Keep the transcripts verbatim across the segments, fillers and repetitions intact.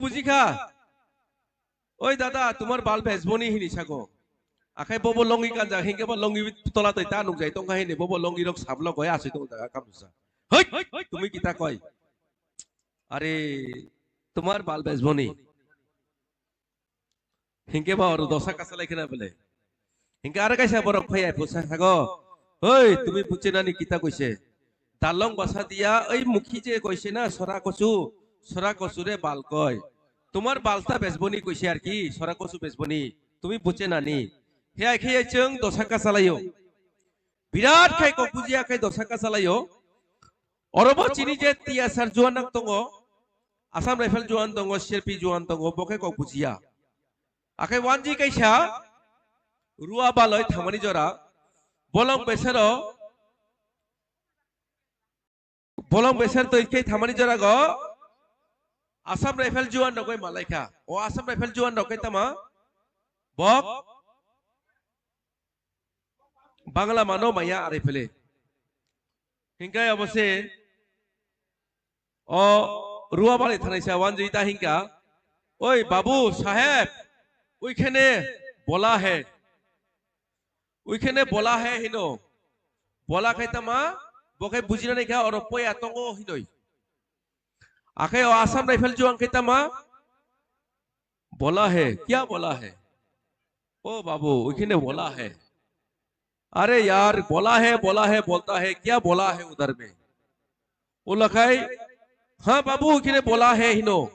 Bujikha. Oi dada, tumar bal bejboni hini sako. Akhai bobo longi kanjak, hinkhe bo longi tola tei ta nukjai tongkha hini, bobo longi rok sablo goi asoi tong jaga kamsa. Hoi, tumi kita koi. Are, tumar bal bejboni. Hinkhe ba oro dosa kasalai khna bele. Hinkhe aro kaisa borok phai ai phusa sago. Hoi, tumi buchinani kita koise. Dalong basa dia, oi mukhi je koise na sora kosu, sora kosu re bal koi. Tumar balta bejboni koise ar ki, sora kosu bejboni. Tumi buchinani. He ai khe chwng dosa kasalaio. Birat khai kok bujiya khai dosa kasalaio. Orobo chini je T S R juan nang tongo, Assam Rifle juan tongo, C R P juan tongo, bo khe kok bujiya. Akhai wanji kaisa Rua Baloi thamani jora, bolong besero, bolong beser twi khe thamani jora go Assam Rifle juan rok bai malai kha. O Assam Rifle juan rok khe tama bok Bangla mano maya are phele. Hinkhe abo se o Rua Baloi thanai sa wanjui ta hinka, "Oi babu saheb, oikhene bola hai, oikhene bola hai," hino. Bola khai tama, bo khai bujinani kha oro poya tongo hinoi. Akhai o Assam Rifle juan khai tama, "Bola hai, kya bola hai?" "O babu, oikhene bola hai." "Are yaar, bola hai, bola hai, bolta hai, kya bola hai udhar mein?" Ulakhai, "Ha babu, oikhene bola hai," hino.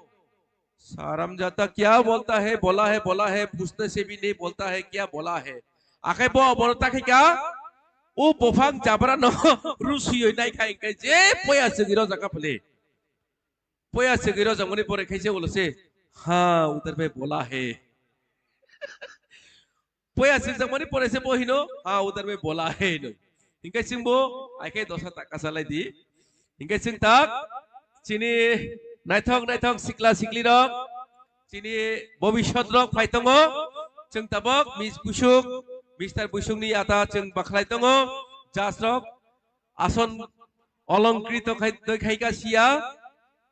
"Saramjata, kya bolta hai, bola hai, bola hai, puchne se bhi nahi bolta hai, kya bola hai?" Akhai bo bono ta khai kha, o buphang jabra no rusiyoi nai khai khai je poya chwgwi rojak kha phale. Poya chwgwi rojak mani pore khai se ulo se, "Ha, udhar mein bola hai." Poya swijak mani pore se bo hino, "Ha, udhar mein bola hai," hino. Hinkhe chwng bo, ai khe dosa ta kasalai di. Hinkhe chwng tak, chini naithok naithok sikla sikli rok, chini bobisot rok phai tongo. Chwng tabok Miss Busuk, Mister Busuk ni ata chwng bakhlai tongo. Judge rok, ason olongkrito khai, twi khai ka siya.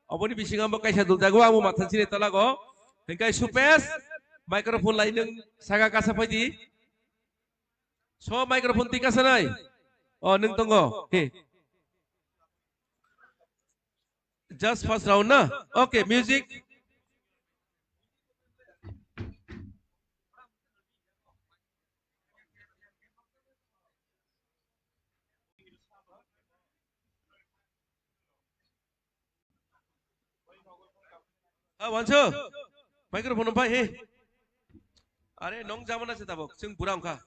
Oboni bisingo bo kaisa duljago, amo mathan sini tolago. Hinkhe Supesh, microphone lai nwng saka kasa phaidi. So microphone twi kasa nai. O, nwng tongo. He. Just first round na? Okay, music. Ah, wanso. Microphone pai he. Are nong jamana se tabok. Sing burang kha.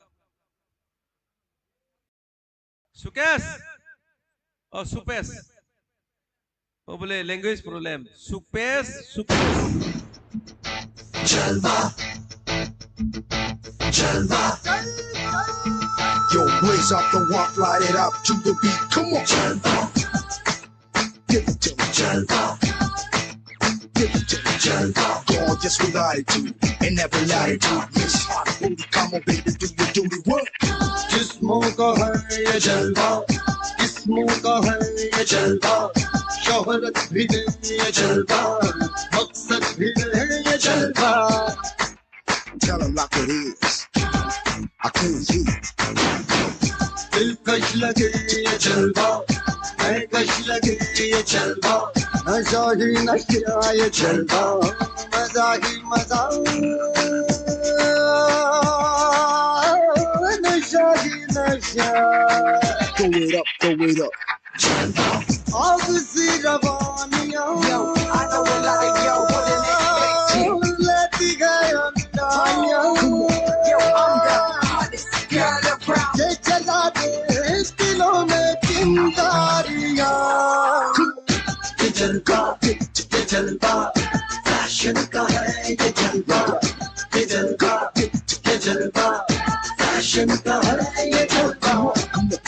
Sukesh. Oh, Supesh. Oh, bole language problem. Supesh, Supesh. Jalwa. Jalwa. Yo, blaze up the walk, light it up to the beat. Come on. Jalwa. Give it to me. Jalwa. Give it to me. Jalwa. Gorgeous with attitude and never latitude. Miss Hot Booty, come on, baby, do your duty. What? जिस्मों का है ये जलवा, किस्मों का है ये जलवा, शोहरत भी दे ये जलवा, मकसद भी रहे ये जलवा। Tell 'em like it is. I can't hear. दिलकश लगे ये जलवा, महकश लगे ये जलवा, नशा ही नशा ये जलवा, मजा ही मजा, नशा ही नशा। Throw it up, throw it up. Yo, I know a lot of y'all wanna make it. Let the guy on the Yo, I'm the hottest girl around. ये चला दे दिलों में चिंगारियां। ये जलवा, ये जलवा, फैशन का है ये जलवा। ये जलवा, ये जलवा, फैशन का है ये जलवा।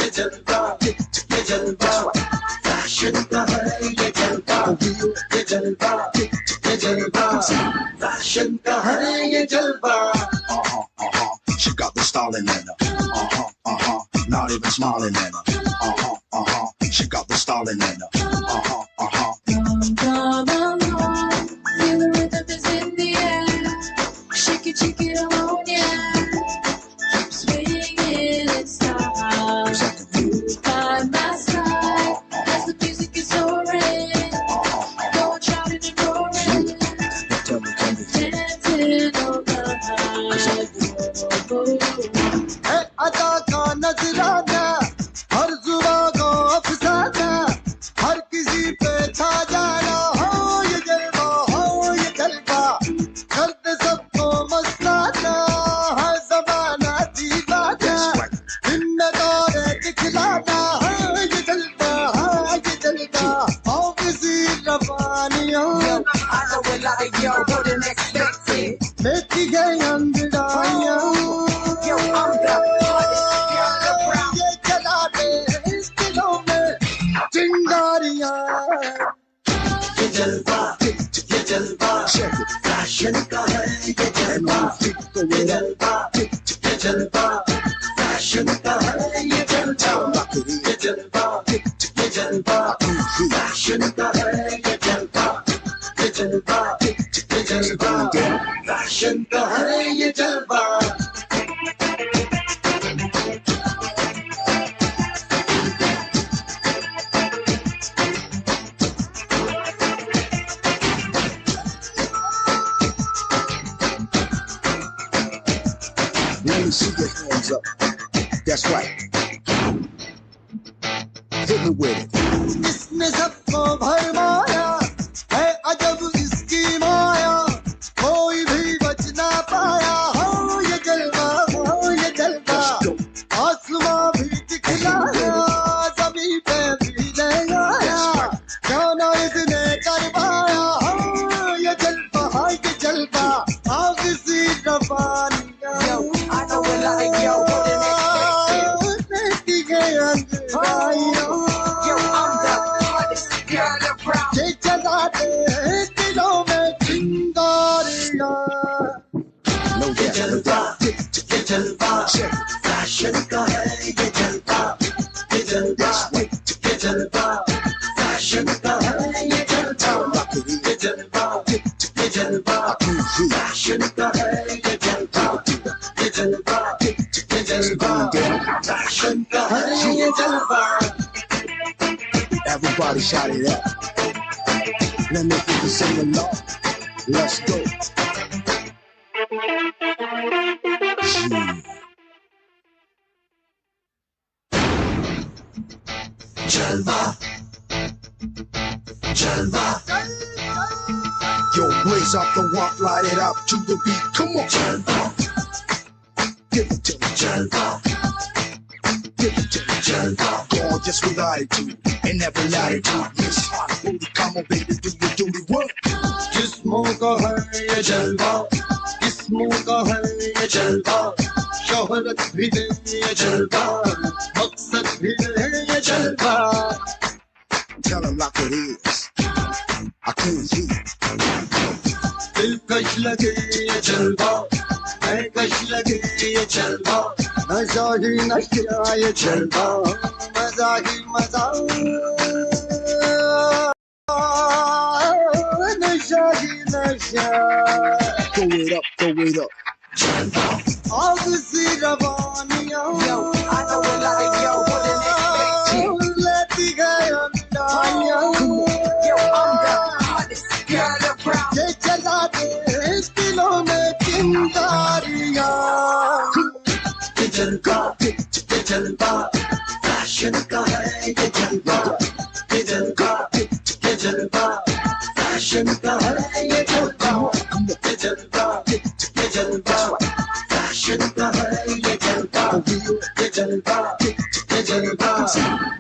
ये जलवा, ये जलवा, फैशन का है ये जलवा। ये जलवा, ये जलवा, फैशन का है ये जलवा। Uh-huh, uh-huh. She got the style in her. Uh-huh, uh-huh. Not even smiling at her. Uh-huh, uh-huh. She got the style in her. Uh-huh, uh-huh. ये जलवा, ये जलवा, फैशन का है ये जलवा। ये जलवा, ये जलवा, फैशन का है ये जलवा। ये जलवा, ये जलवा, फैशन का है ये जलवा। Let me see your hands up. That's right. Hit me with it. इसने सबको भरमाया है, अजब इसकी माया, कोई भी बच ना पाया। हो ये जलवा, हो ये जलवा, आसमां भी दिखलाया, जमीन पे भी ले आया। जाना इसने कर पाया, हो ये जलवा, हो ये जलवा, आग सी रवानी। Yo, I know a lot of y'all wouldn't expect it. Yo, I'm the hottest girl around. ये जला दे दिलों में चिंगारियां। No doubt, no doubt. ये जलवा, ये जलवा, फैशन का है ये जलवा। ये जलवा, ये जलवा, फैशन का है ये जलवा। ये जलवा, ये जलवा, फैशन का है ये जलवा। ये जलवा, ये जलवा, फैशन का है ये जलवा। Everybody shout it out. Let me hear you sing along. Let's go. Yeah. Jalwa. Jalwa. Yo, blaze up the walk, light it up to the beat. Come on. Jalwa. Give it to me. Jalwa. Give it to me. Jalwa. Gorgeous with attitude and never latitude. Yes, I really come on, baby, do your duty work. जिस्मों का है ये जलवा, जिस्मों का है ये जलवा, शोहरत भी दे ये जलवा, मकसद भी दे ये जलवा। Tell 'em like it is. I can't hear. दिलकश लगे ये जलवा, दिलकश लगे ये जलवा, नशा ही नशा ये जलवा, मजा ही मजा। Nasha hi nasha. Throw it up, throw it up. Aag si rawaniyan. Yo, I know a lot of y'all wouldn't expect it. Leti gaye andaiyan. Yo, I'm the hottest girl around. Ye jala de dilon mein chingariyan. ये जलवा, ये जलवा, फैशन का है ये जलवा। ये जलवा, ये जलवा, फैशन का है ये जलवा। ये जलवा, ये जलवा, फैशन का है ये जलवा। ये जलवा, ये जलवा,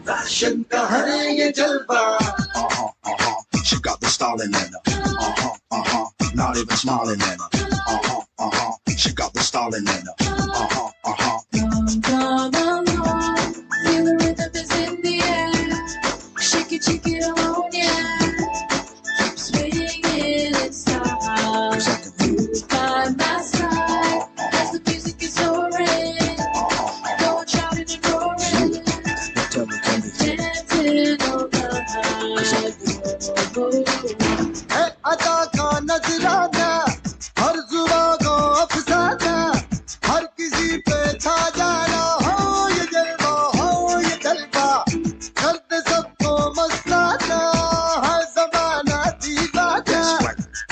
फैशन का है ये जलवा। Uh-huh, uh-huh. She got the style in her. Uh-huh, uh-huh. Not even smiling at her. Uh-huh, uh-huh. She got the style in her. Uh-huh, uh-huh. Come, come along. Feel the rhythm is in the air. Shake it, shake it on, yeah. Keep swinging in style. Move by my side as the music is soaring. Go shouting and roaring. Dancing all night. है अदा का नजराना, हर जुबा का अफसाना, हर किसी पे छा जाना। हो ये जलवा, हो ये जलवा, कर दे सबको मस्ताना, है जमाना दीवाना।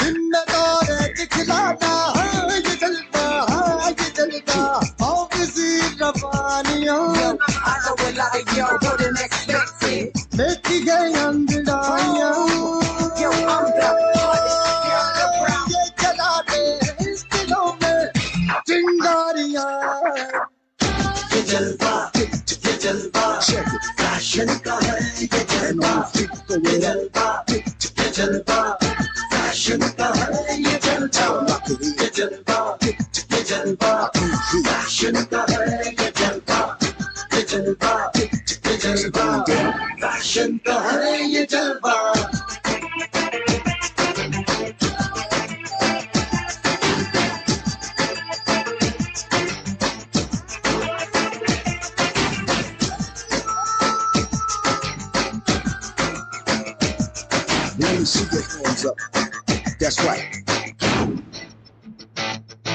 दिन में तारे दिखलाना, है ये जलवा, है ये जलवा, ऑफ सी रवानियाँ। Yo, I know a lot of y'all wouldn't expect it. लेती गए अंगड़ाइयाँ। Yo, I'm the hottest girl around. ये जला दे इस दिलों में चिंगारियाँ। ये जलवा, ये जलवा, फैशन का है ये जलवा। ये जलवा, ये जलवा, फैशन का है ये जलवा। ये जलवा, ये जलवा, फैशन का है ये जलवा। ये जलवा, ये जलवा, फैशन का है ये जलवा।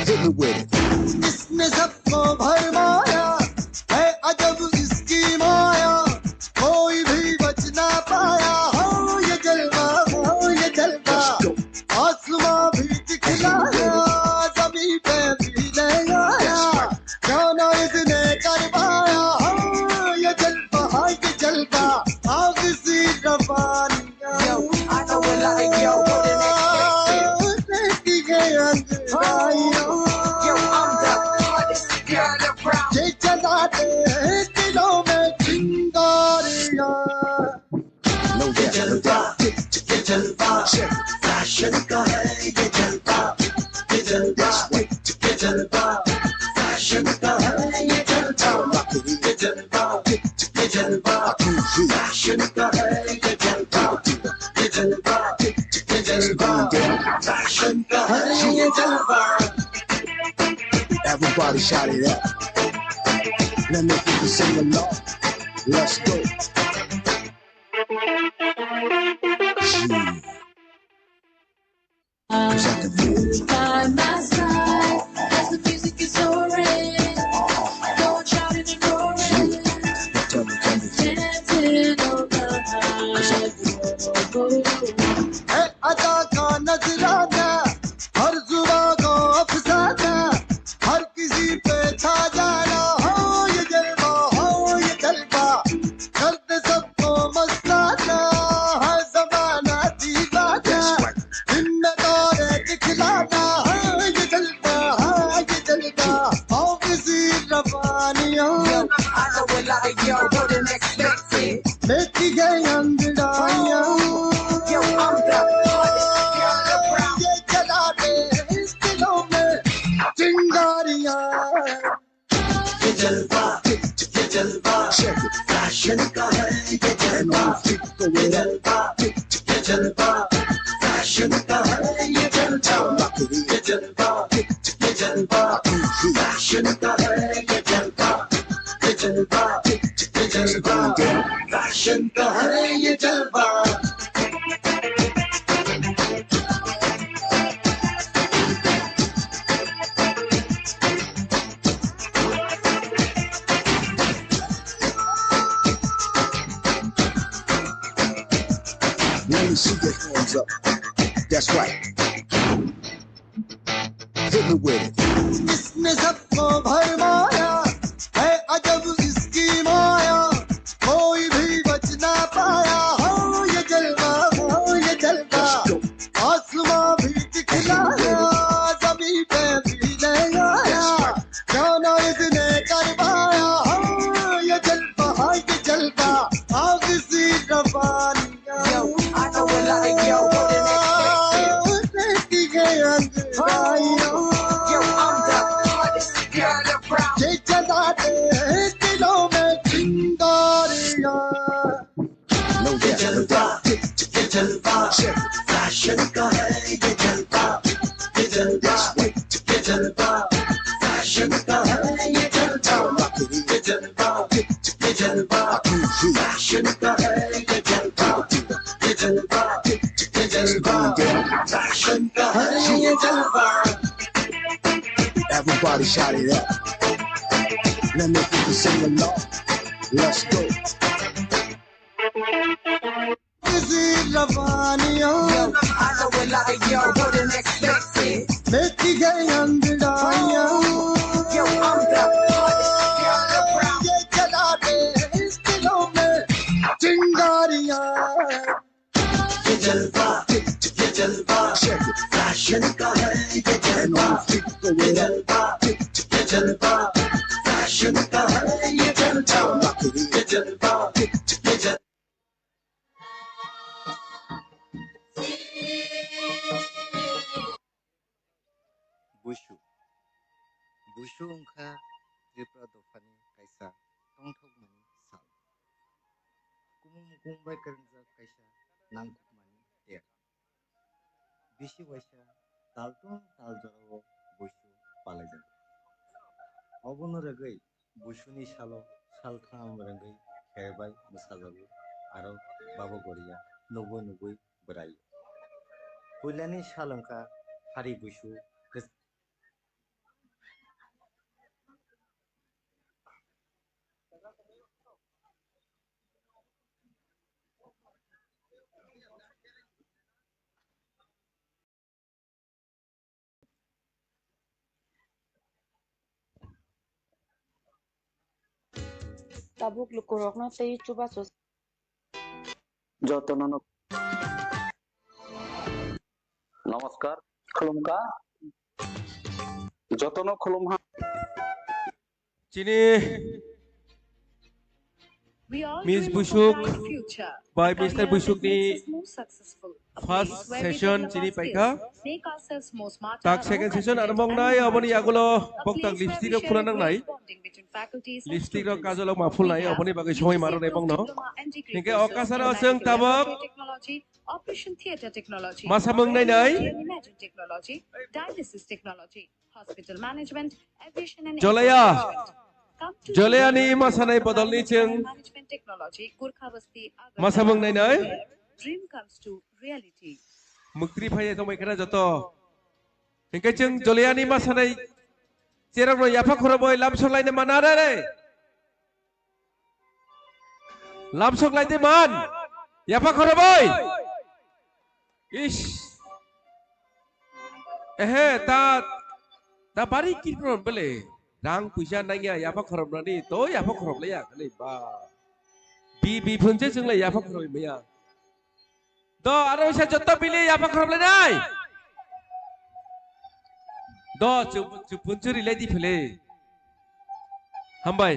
Hit me with it. इसने सबको भरमाया है अजब इसकी माया, कोई भी बच ना पाया। हो ये जलवा, हो ये जलवा। Let's go. आसमां भी दिखलाया, जमीन पे भी ले आया। That's right. जाना इसने करवाया। हो ये जलवा, हो ये जलवा। आग सी रवानी। Yo, I know a lot of y'all wouldn't expect it. Yo, I'm the hottest girl around. ये जला दे दिलों में चिंगारियां। No doubt, no doubt. ये जलवा, फैशन का है ये जलवा। ये जलवा, ये जलवा, फैशन का है ये जलवा। ये जलवा, ये जलवा, फैशन का है ये जलवा। ये जलवा, ये जलवा, फैशन का है ये जलवा। Everybody shout it out. Let me hear you sing along. Let's go. Yeah. 'Cause I can do it. By my side, as the music is soaring, no one shouting and roaring. Yeah. Now tell me, can you feel it? Dancing all the night. 'Cause I can do it. है अदा का नजराना, हर जुबा को अफसाना, हर किसी पे छा जाना। हो ये जलवा, हो ये जलवा, कर दे सबको मस्ताना। हर जमाना दीवाना, That's right. दिन में तारे दिखलाना। हो ये जलवा, हो ये जलवा, हो किसी रवानियों। Yo, I know a lot of y'all wouldn't expect it. मैं की गई अंगड़ाइयाँ। Yo, I'm the hottest girl around. ये जला दे इस दिलों में चिंगारियाँ। ये जलवा, ये जलवा, फैशन का है ये जलवा। ये जलवा, ये जलवा, फैशन का है ये जलवा। ये जलवा, ये जलवा, फैशन का है ये जलवा। ये जलवा, ये जलवा, फैशन का है ये जलवा। Let me see your hands up. That's right. Hit me with it. इसने सबको भरमाया है अजब इसकी माया, कोई भी बच ना पाया। हो ये जलवा, हो ये जलवा। Let's go. आसमां भी दिखलाया, जमीन पे भी ले आया। That's right. जाना इसने करवाया। हो ये जलवा, हो ये जलवा। आग सी रवानियाँ। Yo, I know a lot of y'all wouldn't expect it. देखी गए अंगड़ाइयाँ। Yo, I'm the hottest girl around. ये जला दे दिलों में चिंगारियाँ। No doubt, no doubt. ये जलवा, ये जलवा, फैशन का है ये जलवा। ये जलवा, ये जलवा, फैशन का है ये जलवा। ये जलवा, ये जलवा, फैशन का है ये जलवा। ये जलवा, ये जलवा, फैशन का है ये जलवा। Everybody shout it out. Let me hear you sing along. Let's go. किसी रवानियों। Yo, I know a lot of y'all wouldn't expect it. मैं की गई अंगड़ाइयाँ। Yo, I'm the hottest girl around. ये जला दे इस दिलों में चिंगारियाँ। ये जलवा, ये जलवा, फैशन का है ये जलवा। ये जलवा, ये जलवा, फैशन का है ये जलवा। ये जलवा, ये जलवा। Busu. Busu wngkha Tripura dophani kaisa tongthokmani sal. Kumung mukung bai kwrwngjak kaisa nangkukmani ter. Bisi waisa tal tong tal jorao busu palaijago. Obono rwgwi Busuni salo saltham rwngwi khe bai mwsajago, aro Baba Goria nugwi nugwi bwrai. Puilani sal wngkha Hari Busu. tabuk lukurokno tei chubachu. Jotono no-, Namaskar. Khulumkha. Jotono khulumha. Chini Miss Busuk bai Mister Busuk ni first session chini paikha. Tak second session aro mong nai, aboni yagulo boktak lipstick rok phuna nang nai. Lipstick rok, kajol rok ma phul nai, aboni bagwi somoi ma rw nai bongno. Hinkhe o kasaro chwng tabok masa mung nai nai. Hospital management, aviation and Jolaya. Airport management. Come to Jolaya ni Jolaya masanai bodol ni chwng management technology, Gurkha Basti, Agartala. Masa mung nai nai. Dream comes to reality. Muktri phai tongbai khana joto. Hinkhe chwng Jolaya ni masanai cherok no yapha khoro boi lam solai ne mana re re. Lamsok lai de man. Yapha khoro bai. Ish. Ehe, ta, ta bari kirpron bele. Rang puisa nangya yapha khorop nani. To yapha khorop le ya kani ba. Bi, bi phunse chwng le yapha khorop maya. Do, aro isa joto bili yapha khorop lenai. Do, chup, chup, punchuri ledi phele. Hambai.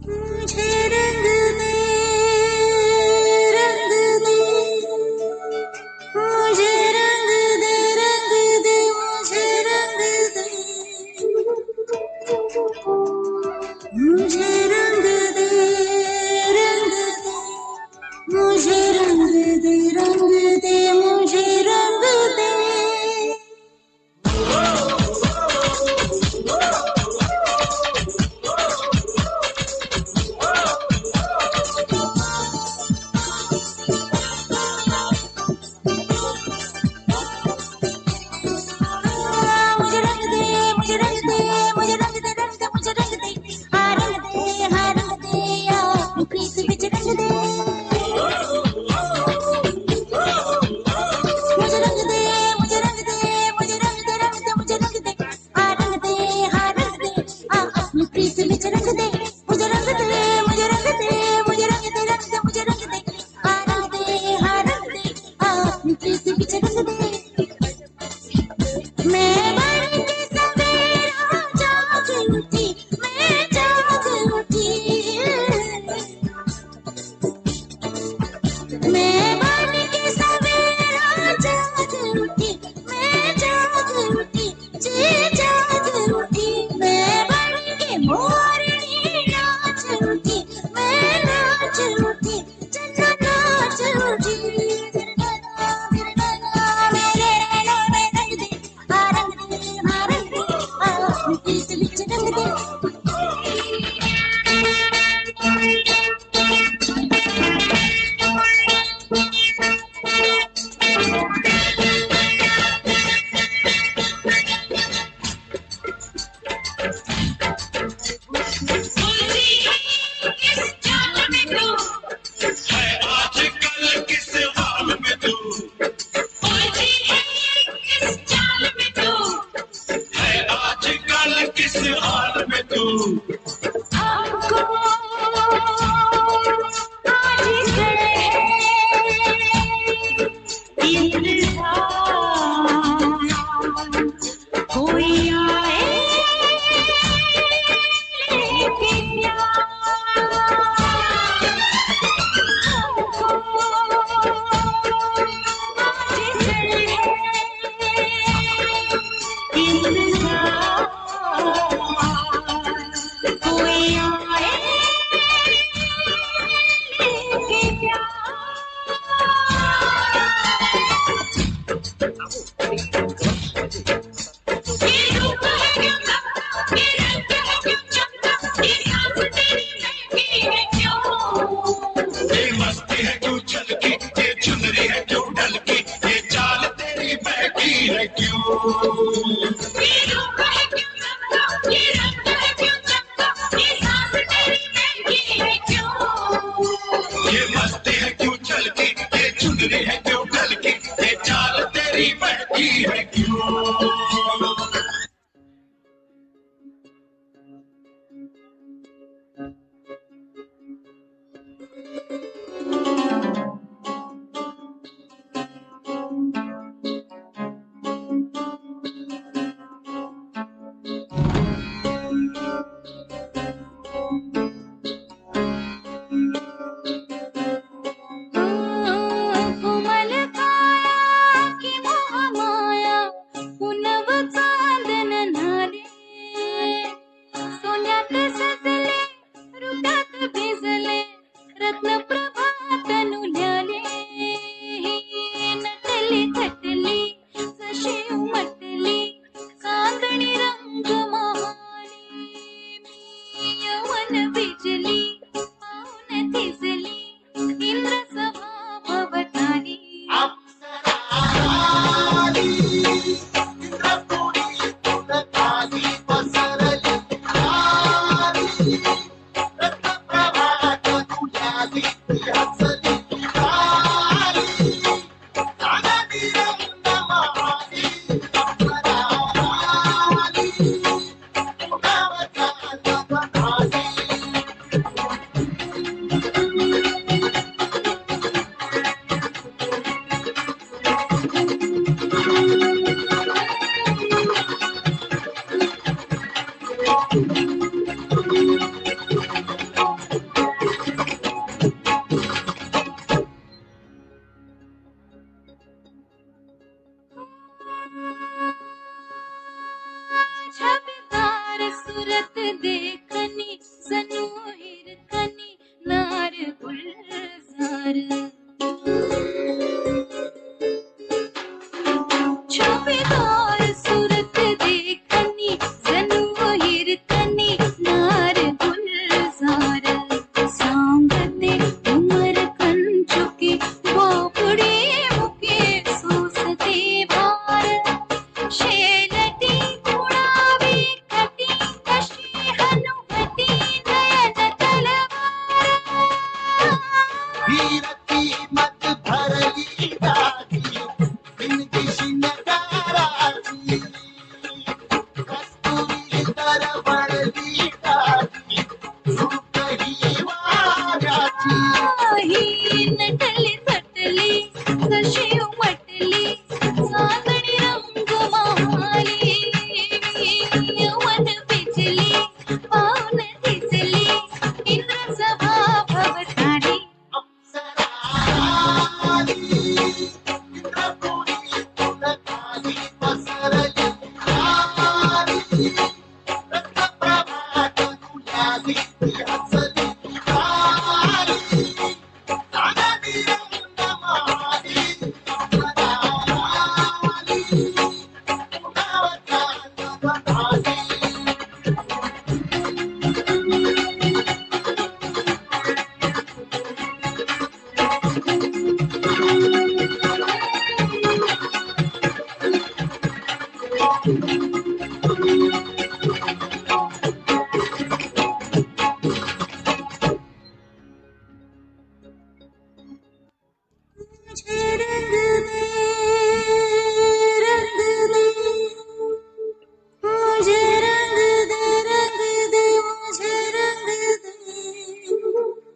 मुझे रंग दे, रंग दे, मुझे रंग दे, रंग दे, मुझे रंग दे। मुझे रंग दे, मुझे रंग दे, मुझे रंग दे, रंग दे, मुझे रंग दे। हाँ, रंग दे, हाँ, रंग दे, या, प्रीत विच रंग दे। मुझे रंग दे, मुझे रंग दे, मुझे रंग दे, रंग दे, मुझे रंग दे। हाँ, रंग दे, हाँ, रंग दे, हाँ, अपनी प्रीत विच रंग दे। मुझे रंग दे, मुझे रंग दे, मुझे रंग दे, रंग दे, मुझे रंग दे। हाँ, रंग दे, हाँ, रंग दे, हाँ, अपनी प्रीत विच रंग दे। मैं बन के सवेरा जाग उठी, मैं जाग उठी। मैं बन के सवेरा जाग उठी, मैं जाग उठी, जी जाग उठी। मैं बन के मोरनी नाच उठी, मैं नाच उठी, चन्ना नाच उठी। मेरे नैनों में रंग दे,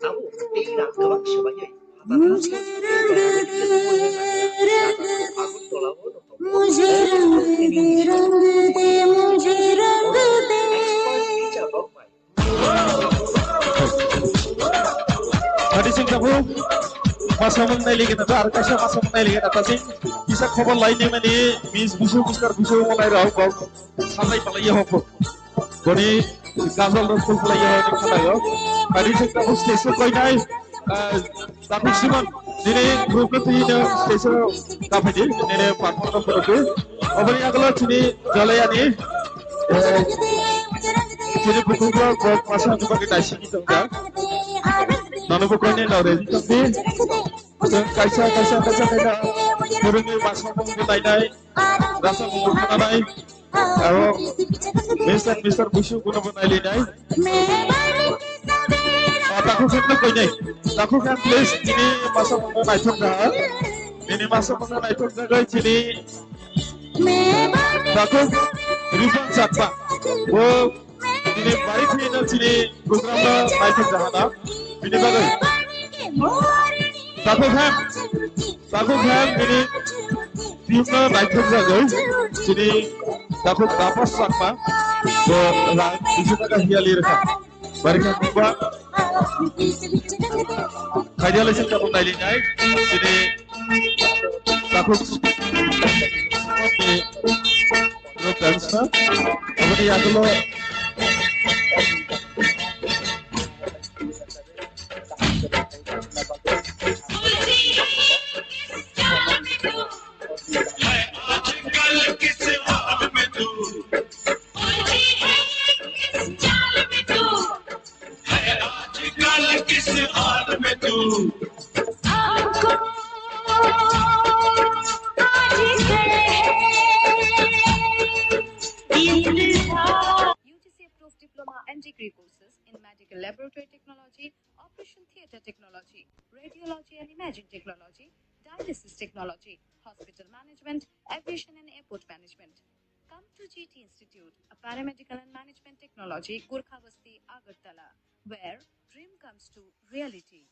Abo tei rang kwbang swbaiywi Agartala o no tongo. Hadi sing tabu, masa mung nai lagi nata, ar kaisa masa mung nai lagi nata sing, bisa khobor lai ni mani, Miss Busu, Mister Busu, mo nai rao, bok, sanai palai ya hoko. Boni gazal rok khum palai ya hoko, kata yo. Hadi sing tabu, stage o koi nai, eh, Takhuk Simon, nini group no twi no stage o kaphai di, nini perform no phuru di. Oboni yagulo chini Jolai ani, eh, chini bukhuk rok, bok masa ni bagwi naisingwi tongkha. Nono bo koine no ready tongdi. Chwng kaisa, kaisa, kaisa, kaisa phwrwngwi masa mung bo nainai, rasa mung bo khananai. Aro Mister, Mister Busu kuno bo nai linai. Ah, Takhuk Khan no koinai. Takhuk Khan, please, nini masa mung no naithok da. Nini masa mung no naithok da, chini Takhuk Rifan Chakma. Bo nini bari khwi no chini program no naithok da hana. Bini bagwi. Takhuk Khan. Takhuk Khan, nini team no naithok jagwi, chini Takhuk Tapas Chakma, bo rang duiso taka hiya lirikha. Bari khe mungba, khaidi halai sing tabuk naili nai, chini Takhuk ni group dance na, aboni yagulo U G C approved diploma and degree courses in medical laboratory technology, operation theatre technology, radiology and imaging technology, dialysis technology, hospital management, aviation and airport management. Come to G T Institute, a paramedical and management technology, Gorkha Basti, Agartala, where dream comes to reality.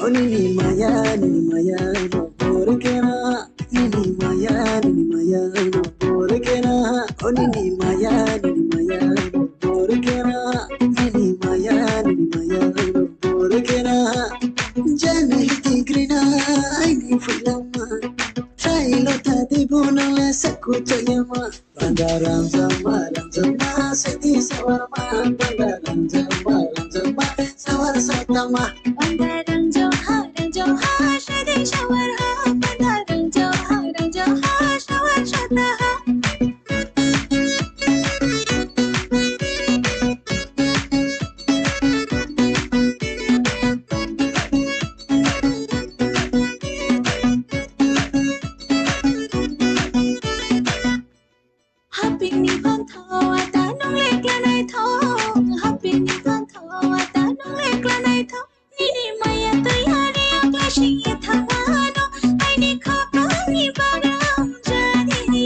Onini maya, nini maya, no por kena. Nini maya, nini maya, no por kena. Onini maya, nini maya, no por kena. Nini maya, nini maya, no por kena. Jani hiti grina, aini fulama. Thailo tadi bono le sakuchayama. Bandarang jama, rang jama, sidi sawar ma. Bandarang jama, rang jama, sawar satama. Bandarang joha, rang joha, sidi sawar ha. Bandarang joha, rang joha, sawar sataha. Hapingni phanthao ata nung lekla naithok, hapingni phanthao ata nung lekla naithok. Nini maya twi ani akla singye thangmano, aini khokangni bagram jani.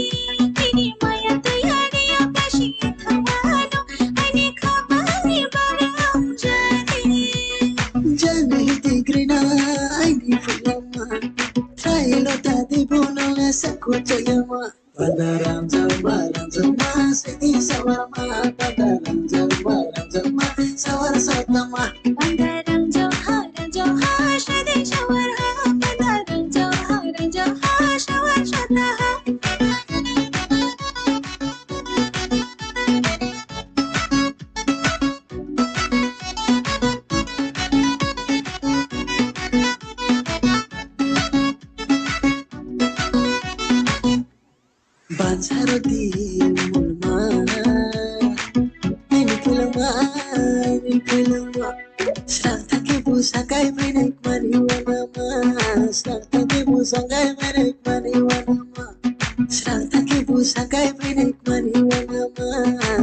Bancharo di mulma, ini kulma, ini kulma. Srang thake busa kai bai nai mani wanama, srang thake busa kai bai nai mani wanama. Srang thake busa kai bai nai mani wanama,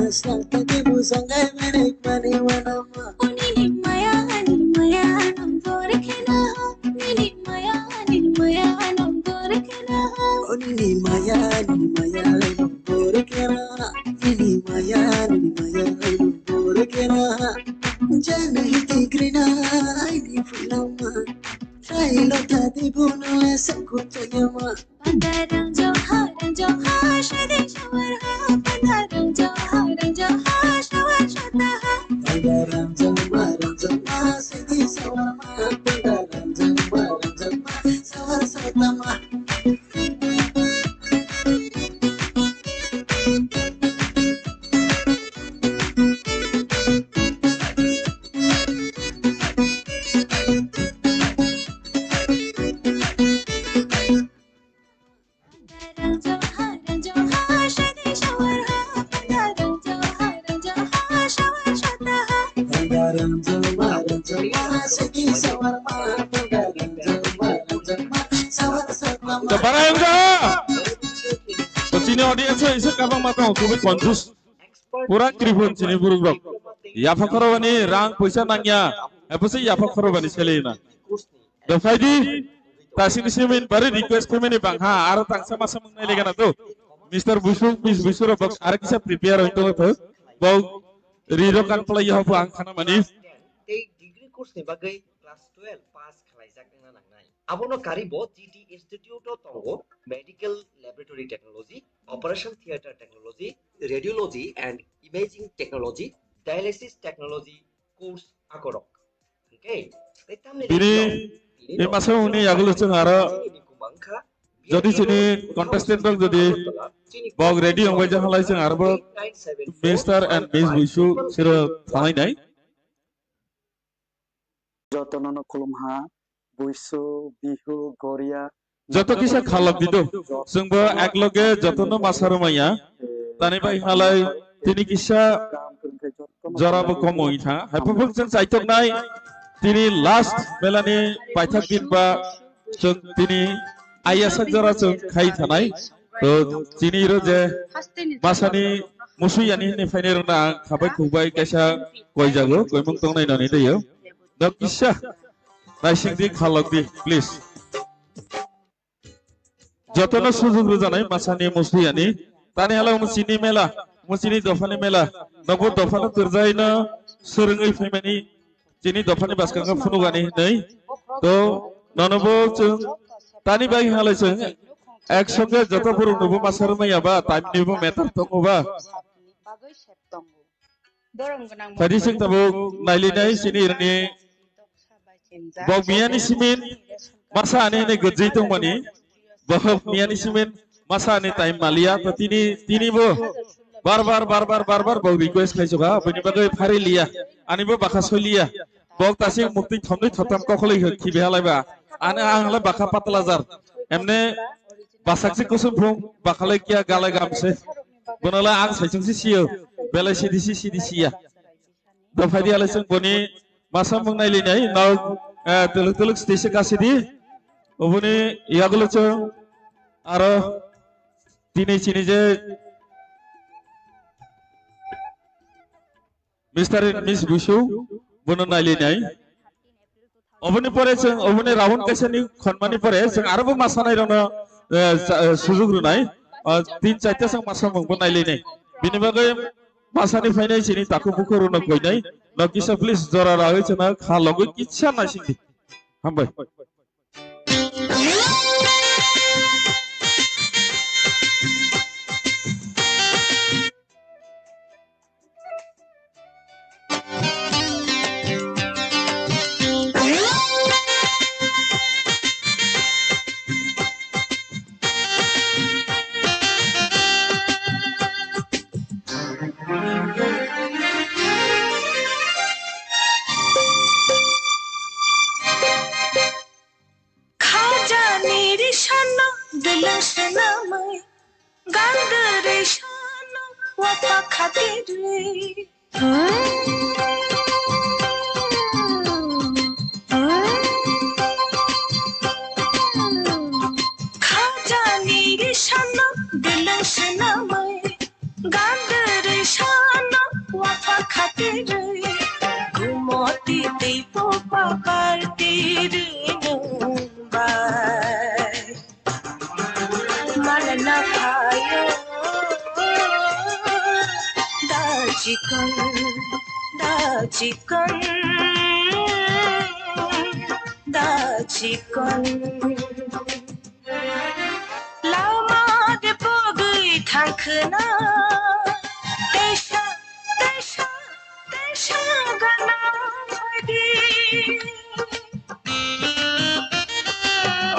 srang thake busa kai bai nai mani wanama. Oni ni maya, ani maya, nang dor khena. Oni ni maya, ani maya, nang dor khena. Oni ni maya, ani maya, nang dor khena. Oni ni maya, ani maya, nang dor khena. Jana hi tigrina, ani fulama. Try lo ta di bono le sa kuchayama. Pandarang Johar, Johar, Shadi Shawar ha. Pandarang Johar, Johar, Shawar Shata ha. Pandarang Johar, Johar, Shadi Shawar ma. Pandarang Johar, Johar, Shawar Shata ma. To barang ka. To chini audience isa kabang matang kubi confuse. Pura kripon chini buruk rok. Yapha khorobani rang poisa nangya. Epose yapha khorobani selina. Dophai di. Tasini simin bari request khaimani bang ha. Aro tangsa masa mung nai legana to. Mister Busu, Miss Busu rok bok aro kisa prepare oi to to. Bok riro kan pala yaho bo ang khana mani. Tei degree course ni bagwi class twelve pass khlaijak wngna nangnai. Abono karibo G T Institute o tongo Medical Laboratory Technology, Operation Theatre Technology, Radiology and Imaging Technology, Dialysis Technology course akorok. Hwnkhe, tei tamni bini, bini bini masa uni yagulo chwng aro jodi chini contestant rok jodi bok ready wngbai jahalai chwng aro bo Mister and Miss Buisu siro thangnai nai. Jotono no khulumha, Buisu, Bihu, Goria. Joto kisa khalok dido. Chwngbo ekloge jotono masa rwmaya. Tani bai halai tini kisa jora bo kom oi tha. Haipopok chwng chaitok nai. Tini last melani paithak din ba chwng tini ayasa jora chwng khai thanai. To chini ro je masani musui ani hini phainai rokno ang khabai khukbai kaisa koijago, koimung tongnai nani teiyo. Nok kisa naising di khalok di, please. Jotono sujug rwjanai masani musui ani. Tani hala omo chini mela, omo chini dophani mela. Nokbo dophano twrwjaino swrwngwi phaimani. Chini dophani bwskango phunukani hinwi. To nono bo chwng tani bai halai chwng ek songe joto borok nobo masa rwmaya ba, time ni bo matter tongo ba. Phadi sing tabuk naili nai chini rani bok miyani simin masa ani hinwi gajai tongmani. Bohok miyani simin masa ni time maliya, to tini, tini bo bar bar, bar bar, bar bar bo request khai suka, bini bagwi phari liya, ani bo bakha soi liya. Bok tasik mukti thomni thotam kokholoi khibi halaiba. Ani ang hala bakha patla jar. Emne basak si kusum phung, bakhalai kiya galai gamse. Bonala ang saisung si siyo, belai sidi si sidi siya. Dophai di alai chwng boni masa mung nai linai, nao, eh, tuluk tuluk stage se kasi di. Oboni yagulo chwng aro tini chini je Mister and Miss Busu bono nai linai. Oboni pore chwng, oboni round kaisa ni khonmani pore chwng aro bo masa nai rokno, eh, sa-, eh, sujug rwnai. Ah, tin charta chwng masa mung bo nai linai. Bini bagwi masa ni phainai chini takhuk bukhuk rokno koinai. Nok kisa please jora ragwi chwngno kha logwi kisa naising di. Hambai. Pakhatirwi. Khajani risano beleng senamai. Gandri sano wapha khatirwi. Gumoti tei popa partirwi nung bai. Manana khayo da chikon, da chikon, da chikon. Lama de pogwi thangkhwna teisa, teisa, teisa gana di.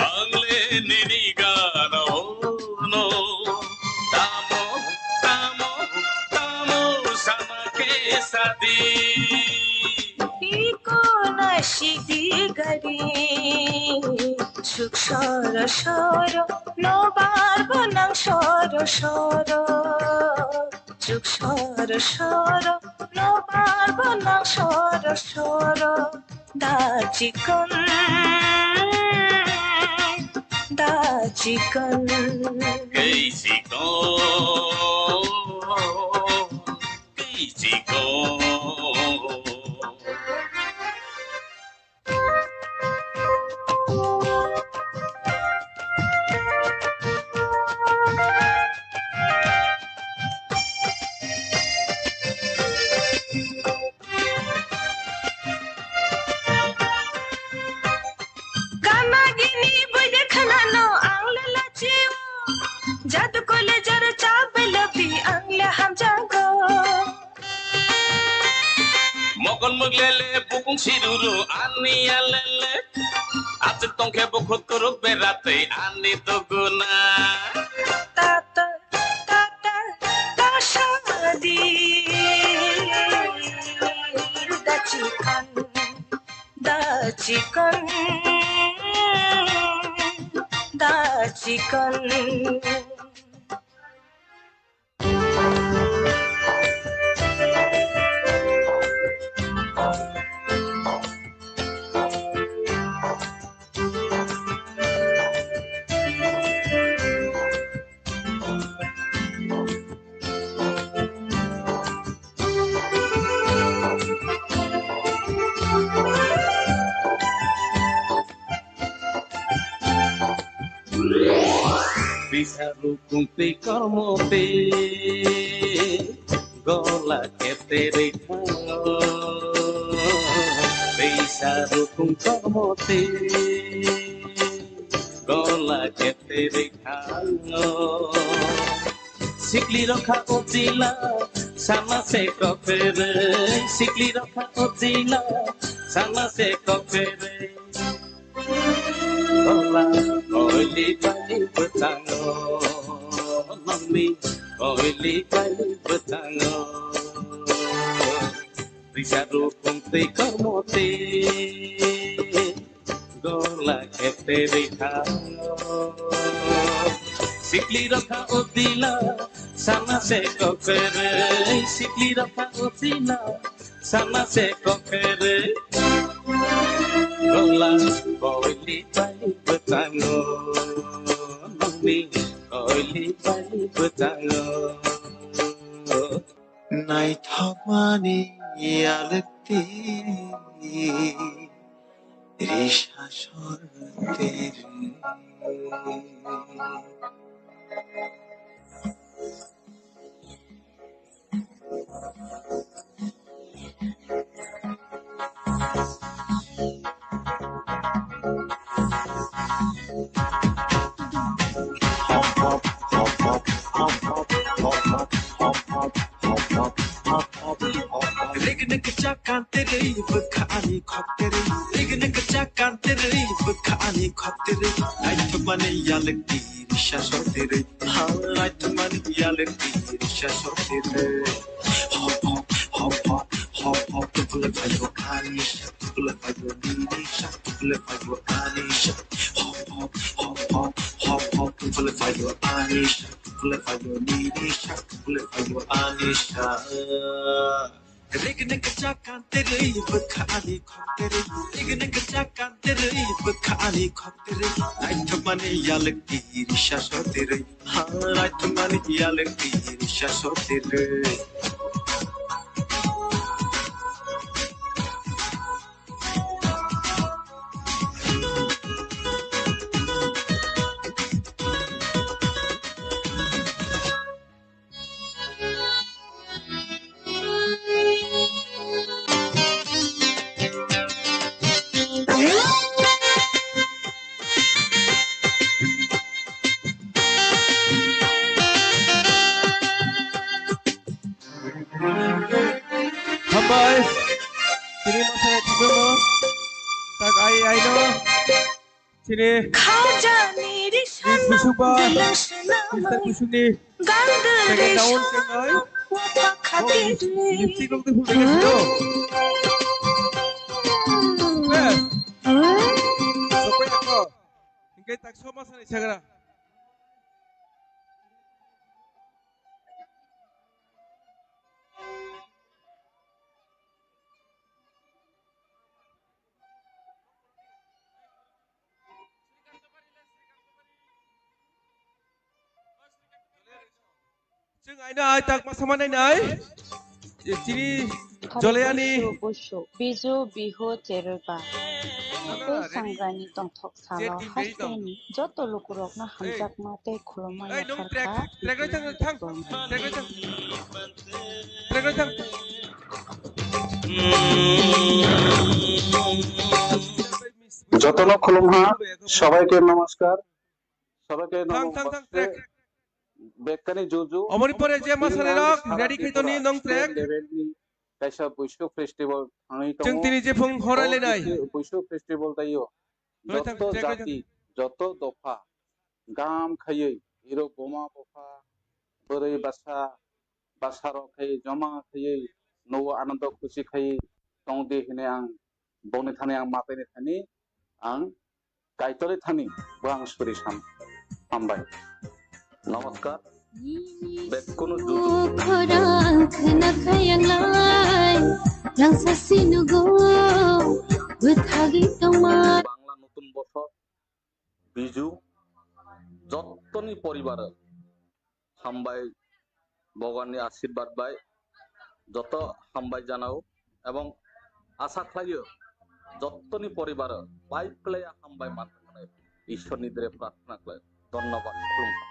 Angle nini gana ono. Tamo, tamo, tamo sama ke sadi. Iko na sidi gari. Chuk soro soro, no bar bonang soro soro. Chuk soro soro, no bar bonang soro soro. Da chikon, da chikon. Kei chikon, kei chikon. Kana gini buide khanano ang le lachio. Jadu kole jara cha belapi ang le hamjago. Mokol muglele bukung siruru ani alele. Achuk tongkhe bukhut kuruk beratwi ani duguna. Tata, tata, tasadi. Da chikon, da chikon, da chikon. Bisa rukung tei kormo tei gola kete rikhango. Bisa rukung kormo tei gola kete rikhango. Sikli rokha o jila, sana se kokere. Sikli rokha o jila, sana se kokere. Kola koili pai bwchango, nongni koili pai bwchango. Risa rukung tei kormo tei gola kete rikha. Sikli rokha o jila, sana se kokere. Sikli rokha o jila, sana se kokere. Gola koili pai bwchango, nongni koili pai bwchango. Naithokmani yalwkti risa sorteri. Rigini kicha kantere bwkha ani khoktere. Rigini kicha kantere bwkha ani khoktere. Naithokmani yalwkti risa sortere. Ha, naithokmani yalwkti risa sortere. Hop hop hop hop hop hop, tupule phaio ani sa, tupule phaio ani sa, tupule phaio ani sa. Hop hop hop hop hop hop, tupule phaio ani sa. Kule payo nini sha, kule payo ani sha. Rigni kachak kantirwi bwkha ani khoktirwi. Rigni kachak kantirwi bwkha ani khoktirwi. Naithokmani yalwk tiri sha sotirwi. Ha, naithokmani yalwk tiri sha sotirwi. Hambai. Tini masai tibemo. Tak ai ai no. Chini. Khajani Chini Busuba. Mister Busuni. Second round chengnai. Lipstick rok tu phulai kasi do. Yes. Sopai ako. Hingke tak soma sana isagra. Chwng aina ai tak ma sama nai nai. Chini Joleani. Biju Bihu Chereba. Tei sangrani tongthok salo hasteni joto lukurokno hamjakma tei khulumma yapharkha. Track roi thang, thang. Track roi thang. Track roi thang. Jotono khulumha, সবাইকে নমস্কার, সবাইকে thang, thang, thang, নমস্কার। Track. Bekkani juju. Omoni pore je masani rok ready khai toni nong track. Level ni kaisa Buisu festival thangwi tongo. Chwng tini je phung horai lenai. Buisu festival taio. Joto jati, joto dopha, gam khaiwi, hiro boma bopha, bwrwi basa, basa rok khai joma khaiwi, nogo anando khusi khai tongdi hwnwi ang bongni thani ang matwi ni thani ang Kaitorni thani bo ang suri sam hambai. Namaskar. Bekkunu juju. Khorang khna khayang lai, rangsa sinugo, bwthagwi tongma. Bangla nutun bosor, Biju, jottoni poribar hambai, Bhagwanni ashirbad bai joto hambai janao ebong asa khlaio jottoni poribar bai khlaiya hambai manthoknai Ishwarni dire prarthana khlai. Dhonnobad, khulumkha.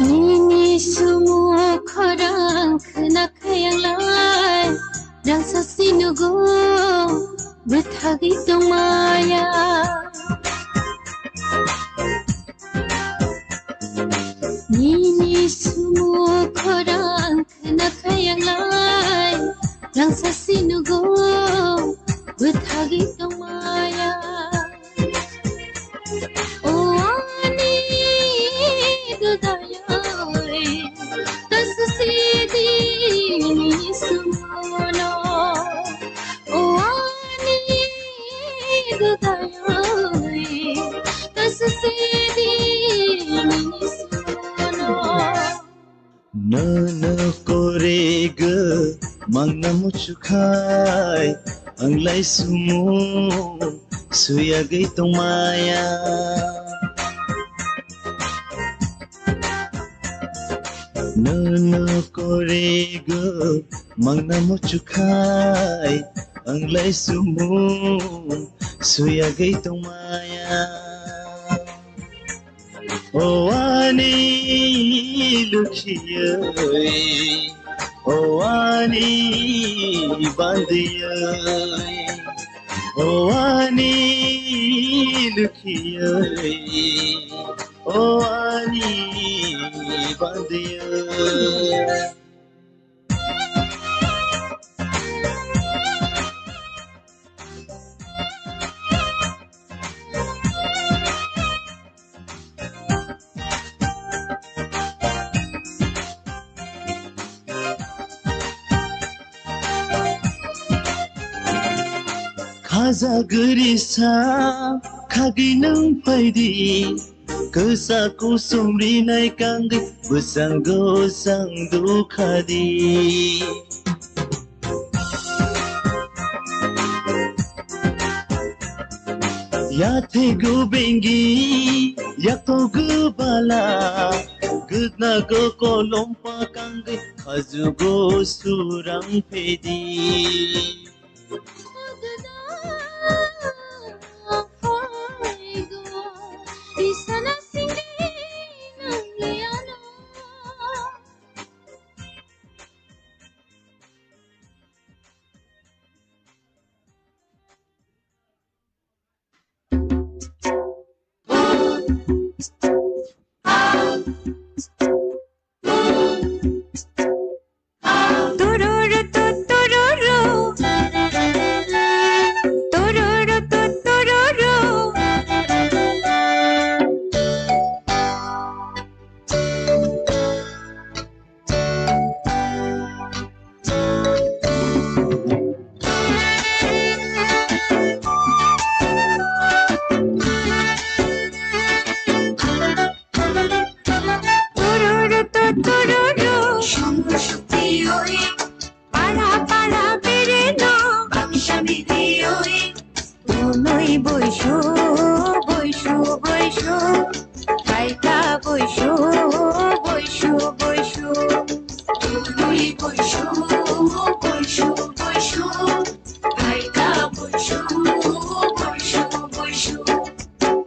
Nini sumo khorang khna khayang lai, rangsa sinugo bwthagwi tongmaya. Nini sumo khorang khna khayang lai, rangsa sinugo bwthagwi tongmaya. O ani dudayoi, tasudini sumono. O ani dudayoi, tasudini sumono. Nono korego mangna muchukhai, anglai sumo suyagwi tongmaya. Nono korego mangna muchukhai, anglai sumo Suyagwi tongmaya. O ani lukhiye, o ani bandiye, o ani lukhiye, o ani bandiye. Khaja gurisa khagwi nwng phaidi, kwsa kusum rinai kangwi bwsang gosang dukhadi. Yathego bengi, yakogo bala, gudnago kolom pakangwi, khajugo surang phedi. Tururu tu tururu. Tururu tu tururu. Tururu tu tururu. Shumur shukti yoi. Para para bereno. Bangshami yoi. Tunui boisu, boisu, boisu. Kaita boisu, boisu, boisu. Tunui boisu, boisu, boisu. Kaita boisu, boisu, boisu.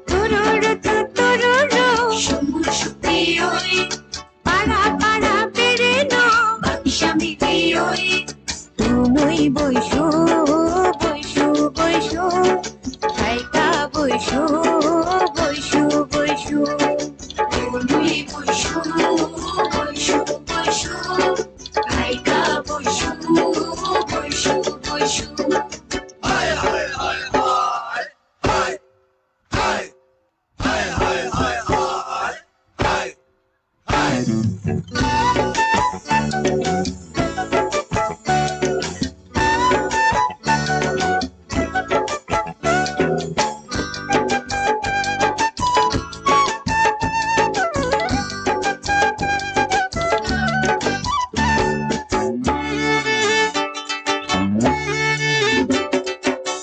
Tururu tu tururu. Shumur shukti yoi. Para para bereno. Bangshami yoi. Tunui boisu, boisu, boisu. Kaita boisu, boisu, boisu. Tunui boisu, boisu, boisu. Kaita boisu, boisu, boisu. Hai, hai, hai, hai. Hai. Hai. Hai, hai, hai, hai. Hai.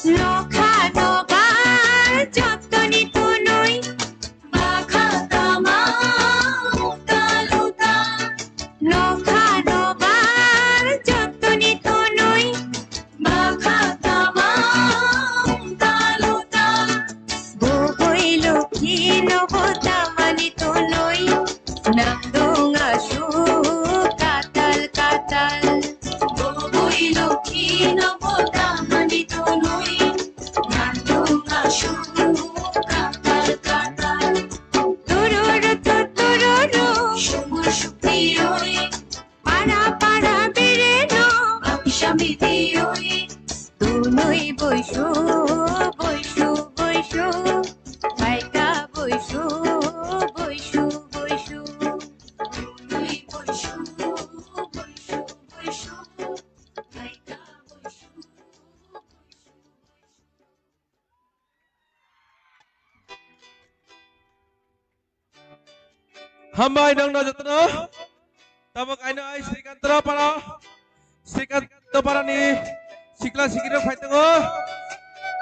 Nokha nobar jotoni tunui. Bakha tama uta luta. Nokha nobar jotoni tunui. Bakha tama uta luta. Boboi lokhi no bo tamani tunui. Nangdong asu katal katal. Boboi lokhi no bo tamani tunui. Nangdong asu katal katal. Tururu tu tururu. Shumur shukti yoi. Para para bereno. Bangshami yoi. Tunui boisu, boisu, boisu. Kaita boisu, boisu, boisu. Tunui boisu, boisu, boisu. Kaita boisu, boisu, boisu. Hambai nangno jotono. Tabuk aino ai Srikantopara, Srikantopara ni sikla sikirok phai tongo.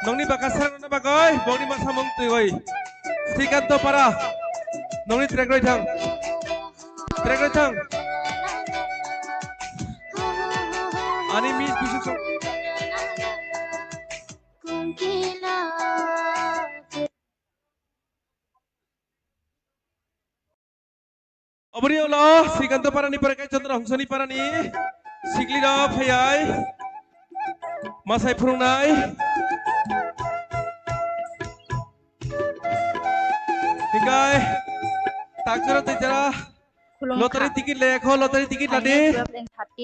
Nongni baka sarangna bagoi, bongni masa mung twiwi. Srikantopara, nongni track roi thang. Track roi thang. Ani miss bising song. Obori ulo Srikanto parani pore kai Chandra Hongsoni parani sikli rok phayai. Masai phurungnai. Hikai. Takjara tejara. Lottery ticket le kho, lottery ticket ladi.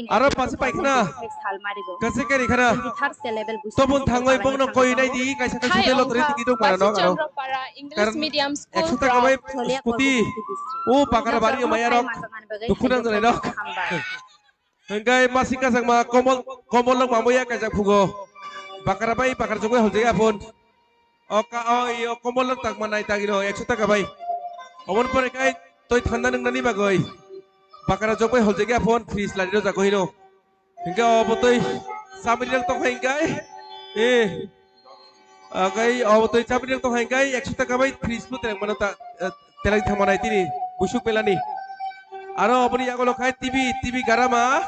Aro pasi paikna. Kasi kari khana. Tobon thangoi bongno koi nai di, kaisa kaisa lottery ticket dong mano aro. Karon ekso taka bai scooty. O pakara bari o maya rok. Dukhu nang jalai rok. Hingkai masi kachangma komol, komol rok mambo ya kaisa phugo. Pakara bai pakara jogoi holjai aphun. O ka, o, i, o komol rok tangma nai tagino ekso taka bai. Oboni pore kai toi thanda nungnani bagoi. Pakara jogoi holjai aphun fridge lari rok jago hino. Hingke obo twi chamri rok tongkha hingkai. Eh. Agai obo twi chamri rok tongkha hingkai ekso taka bai fridge bo tereng mano ta, eh, tereng thangma nai tini busuk belani. Aro oboni yago lokhai T V, T V garama,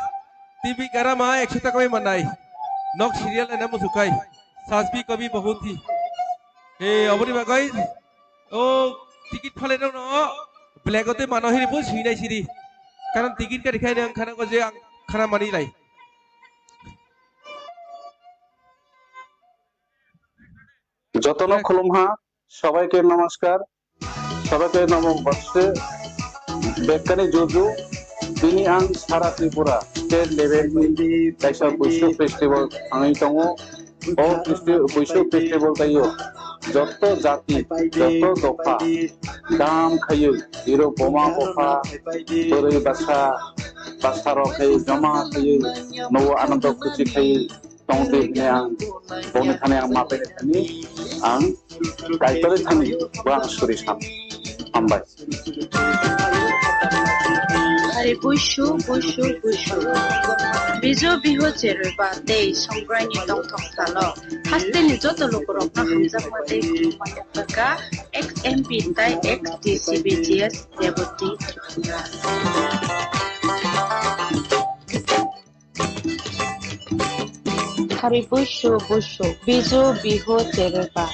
T V garama ekso taka bai manai. Nok serial ena musukai. Sajbi kabi bahut hi. Eh, oboni bagoi. O ticket phalai rok no black o tei mano hini bo sui nai siri. Karon ticket kari khai nang khana ko je ang khana mani lai. Jotono khulumha, sabaike namaskar, sabaike namo boshe, bekkani juju, bini ang sara Tripura state level ni kaisa Buishu festival thangwi tongo. O festi-, Buishu festival taiyo joto jati, joto dopha, dam khaiyo, iro boma bopha, bwrwi basa, basa rok khaiyo, joma khaiyo, nogo anando khusi khaiyo, tongdi hwnwi ang bongni thani ang mapai thani ang kaitorwi thani bo ang suri sam. Hambai. Hari buishu, buishu, buishu. Bijo biho chereba tei songkraini tongthok salo. Hasteni joto lukurokno hamjakma tei khulumma yaphar kha X M P tai X D C B G S Reboti Tripura. Hari buishu buishu, bijo biho chereba.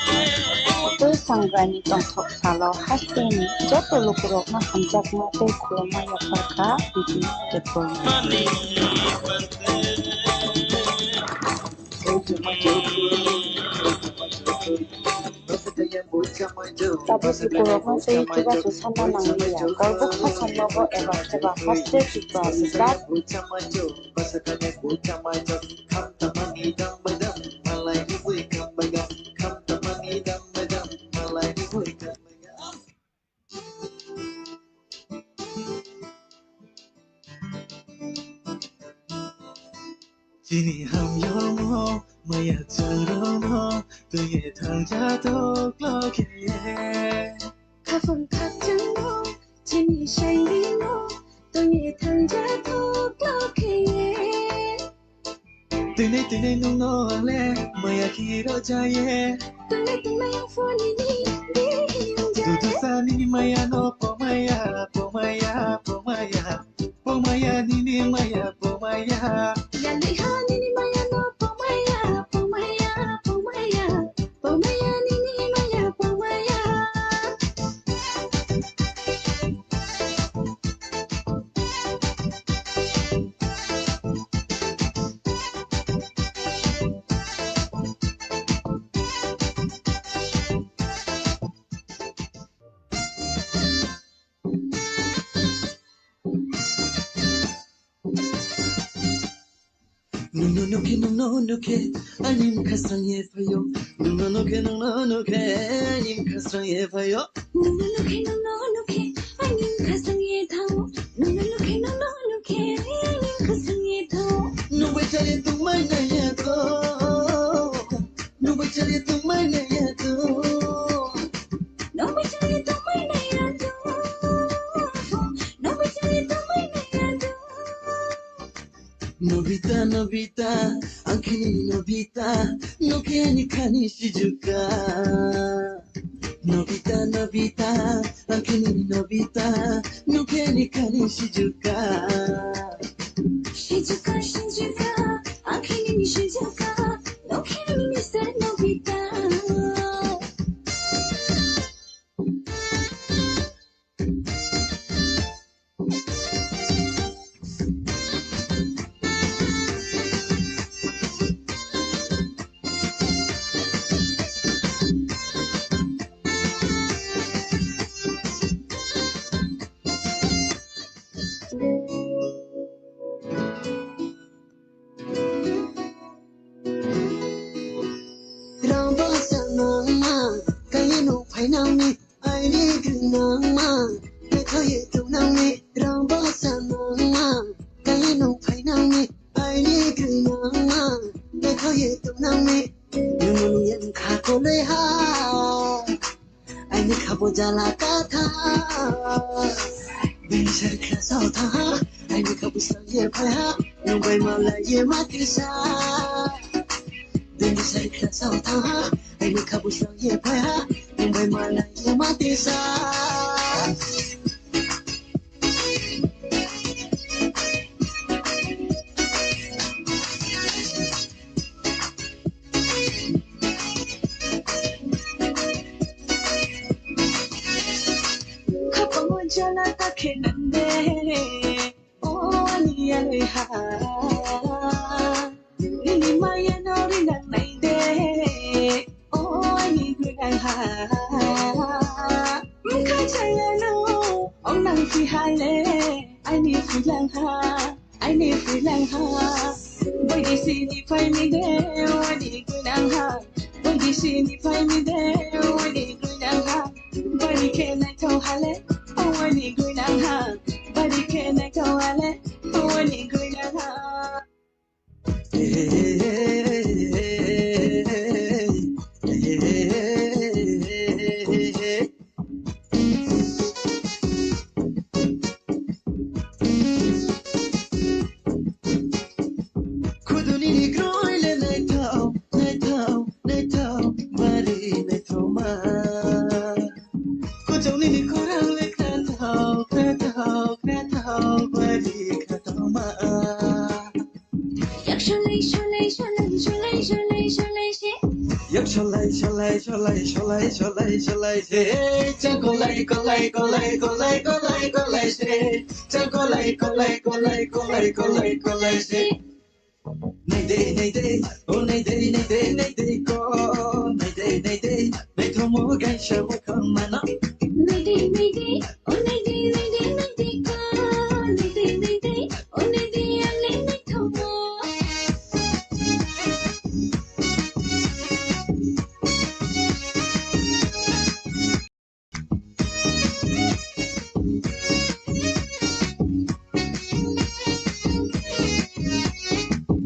Tei songkraini tongthok salo hasteni joto lukurokno hamjakma tei khulumma yaphar kha B J Debbarma. Tabuk lukurokno tei chubachu sanna nangliya. Korbuk sasamnogo eba kheba haste chuba start. Chini hamyongo maya chwrwngno twiwi thangja toklo khe. Khapang khakchangno chini sairino twiwi thangja toklo khe. Tini tini nungno angle maya khiro jaye. Tini tini yang phone ni di yang jaye. Dudu sani maya no pomaya, pomaya, pomaya. Pomaya nini maya pomaya. Yaliha nini maya no pomaya, pomaya, pomaya. Pomaya nini maya pomaya. Nungno nukhe, nungno nukhe, ani wngkha swrwng ye phaio. Nungno nukhe, nungno nukhe, ani wngkha swrwng ye phaio. Nungno nukhe, nungno nukhe, ani wngkha swrwng ye thao. Nungno nukhe, nungno nukhe, ani wngkha swrwng ye thao. Nungbai chali tongmai naiya to. Nungbai chali tongmai naiya to. Nungbai chali tongmai naiya to. Nungbai chali tongmai naiya to. Nobita, Nobita, ang khe nini Nobita, nokhe ani khani sijuka. Nobita, Nobita, ang khe nini Nobita, nokhe ani khani sijuka. Sijuka, sijuka, ang khe nini sijuka, nokhe ani Mister Nobita. Nangma, naithoye tongnangni, rang bwsa nangma, kali nung phainangni, aini gwi nangma, naithoye tongnangni, nungni wngkha koloi ha, aini khabo jala katha, bini sari khlasao thaha, aini khabo sangye phaiha, nungbai malaiye matisa. Dini sai khlasao thaha, aini khabo sangye phaiha, nungbai malaiye matisa. Khapang jala ta khe nande. O ani ya ha, nini maya no rinang nai de. O ani gwi nang ha, mkha chaya no ong nang si ha le. Ani phi lang ha, ani phi lang ha. Boy di si ni phai mi de, o ani gwi nang ha. Boy di si ni phai mi de, o ani gwi nang ha. Bari khe naithok hale, o ani gwi nang ha. Bari khe naithok hale, o ani gwi nang ha. Khuduni ni groile naithok, naithok, naithok, bari naithokma. Kuchukni ni khorang le knathok, knathok, knathok, bari knathokma. Yak sholai, sholai, sholai, sholai, sholai, sholai se. Yak sholai, sholai, sholai, sholai, sholai, sholai se. Chakolai, kolai, kolai, kolai, kolai, kolai se. Chakolai, kolai, kolai, kolai, kolai, kolai se. Naidei, naidei, o naidei, naidei, naidei ko. Naidei, naidei, naithomo gaisa mukhang mano. Naidei, naidei, o naidei, naidei, naidei ko. Naidei, naidei, o naidei, ang le naithomo.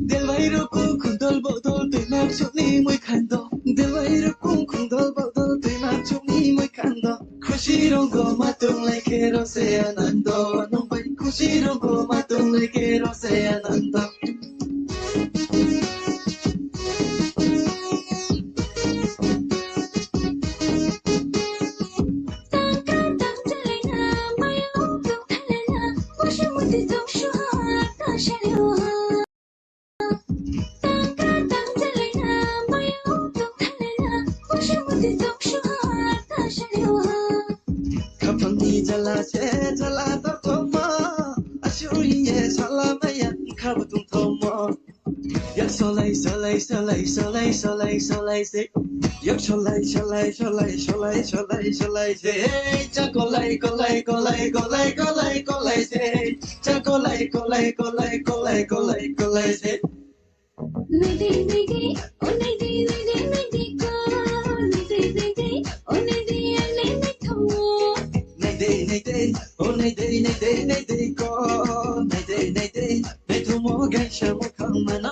Delwai rok kung khundol bodol twi mak chukni mui khando. Delwai rok kung khundol bodol twi mak chukni mui khando. Khusi rongo ma tung lai khe rose anando. Nung bai khusi rongo ma tung lai khe rose anando. Khapangni jala se jala tortoma, asuriye sala maya khabutung tomo. Yak solai, solai, solai, solai, solai, solai se. Yak solai, solai, solai, solai, solai, solai se. Hey, cha kolai, kolai, kolai, kolai, kolai, kolai se. Cha kolai, kolai, kolai, kolai, kolai, kolai se. Naidi, naidi, o naidi, naidi, naidi ko. Naidi, naidi, o naidi, ang le naithomo. Naidi, naidi, o naidi, naidi, naidi ko. Naidi, naidi, naithomo gaisa mukhang mano.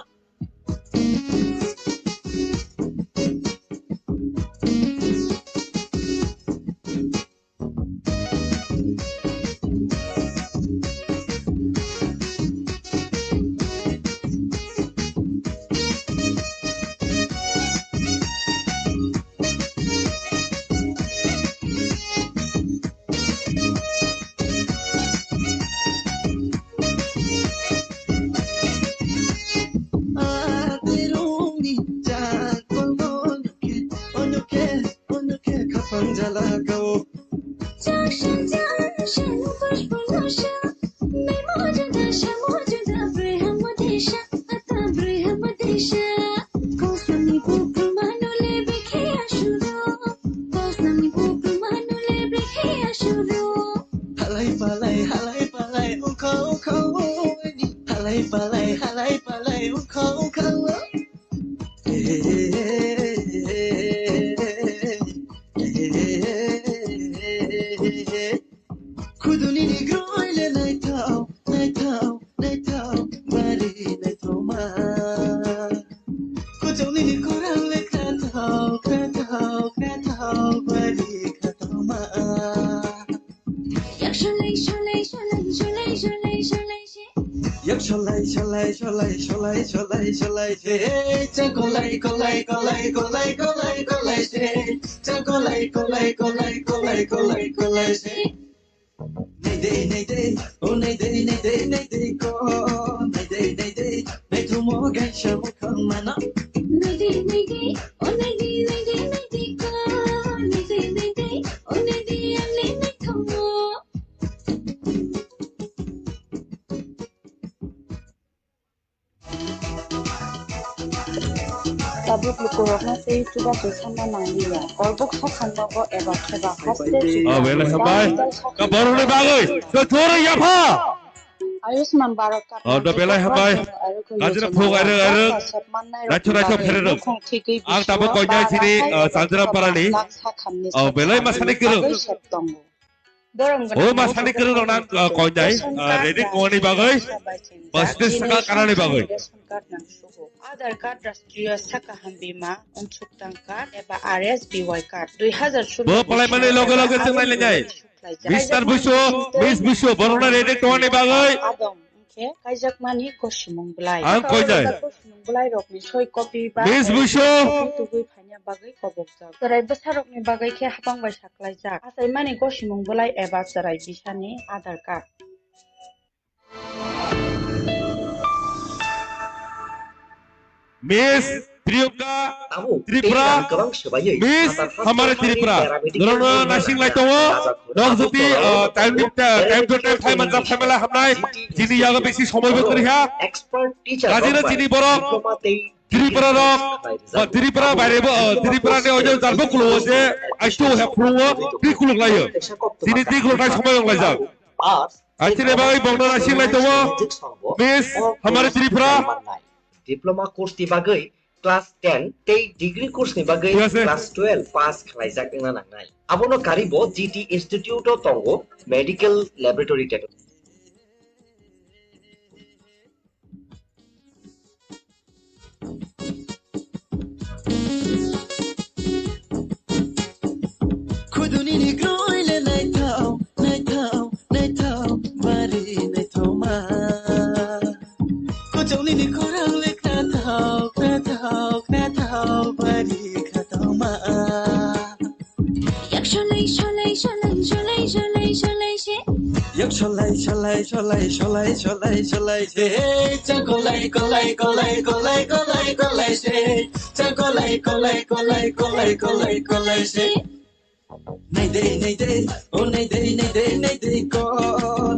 Adirungni chakol monokhe, onokhe, onokhe khapang jala kao. Chaksa, chaksa, push, push, push. Memo juda, shamo juda, briham disha, ata briham disha. Kosami bukru manu le bikhe ashuro. Kosami bukru manu le bikhe ashuro. Halai palai, halai palai, ukha, ukha, uni. Halai palai, halai palai, ukha, ukha, u. Kudunini groile naithok, naithok, naithok, bari naithokma. Kuchuknini khorang le krathok, krathok, krathok, bari krathokma. Yak shalai, shalai, shalai, shalai, shalai, shalai, she. Yak shalai, shalai, shalai, shalai, shalai, shalai, she. Cha kolai, kolai, kolai, kolai, kolai, kolai, she. Cha kolai, kolai, kolai, kolai, kolai, kolai, she. Naidei, naidei, o naidei, naidei, naidei ko. Naidei, naidei, naithumo gaisa mukhang mano. Naidei, naidei, o naidei, naidei, naidei ko. Naidei, naidei, o naidei, ang le naithumo. Tabuk lukurokno tei chubachu sanna nangliya. Korbuk sakhamrogo eba kheba haste Oh, belai hambai. Ka borokni bagwi. Khe thoro yapha. Ayushman Bharat card Oh, do belai hambai. Kajra phuk airok airok. Rachu rachu phererok. Ang tabuk koinai sini, uh, Chandrapara ni. Oh, belai masani kwrwng. O masani kwrwng rok nang, uh, koinai, uh, ready kongni bagwi, percentage saka kanani bagwi. Aadhaar card, Rashtriya Sakha Hamrima Unsuktang card eba R S B Y card. Bo palai mani loge loge chwng nai lengai. Mister Buiso, Miss Buiso, borokno ready kongni bagwi. Adong, hwnkhe kaijakmani gosimung bwlai. Ang koinai. Gosimung bwlai rokni soi copy ba Miss Buiso. Tugwi phaina bagwi kobokjak. Chwrai bwsarokni bagwi khe hapang bai saklaijak. Achaimani gosimung bwlai eba chwrai bisani Aadhaar card. Miss Priyanka Tripura, Miss Hamari Tripura. Norokno nasing lai tongo. Nok jodi, uh, time, time to time phai manjak, phai mala hamnai. Chini yago bisi somoi bo kwrwi ha. Gajino chini borok. Tripura rok, ba Tripura baire bo, o, Tripura ni ojo jar bo kulo je, aisto he phuru o, twi kuluk laio. Tini twi kuluk nai somoi wng laijak. Aitini bagwi bongno nasing lai tongo, Miss Hamari Tripura. Diploma course ni bagwi class ten tei degree course ni bagwi Yes, sir. Class twelve pass khlaijak wngna nangnai. Abono karibo G T Institute o tongo Medical Laboratory Technology. Khudunini groile naithok, naithok, naithok, bari naithokma. Kuchuknini khorang le krathok, krathok, krathok, bari krathokma. Yak shalai, shalai, shalai, shalai, shalai, shalai, she. Yak shalai, shalai, shalai, shalai, shalai, shalai, she. Cha kolai, kolai, kolai, kolai, kolai, kolai, she. Cha kolai, kolai, kolai, kolai, kolai, kolai, she. Naidei, naidei, o naidei, naidei, naidei ko.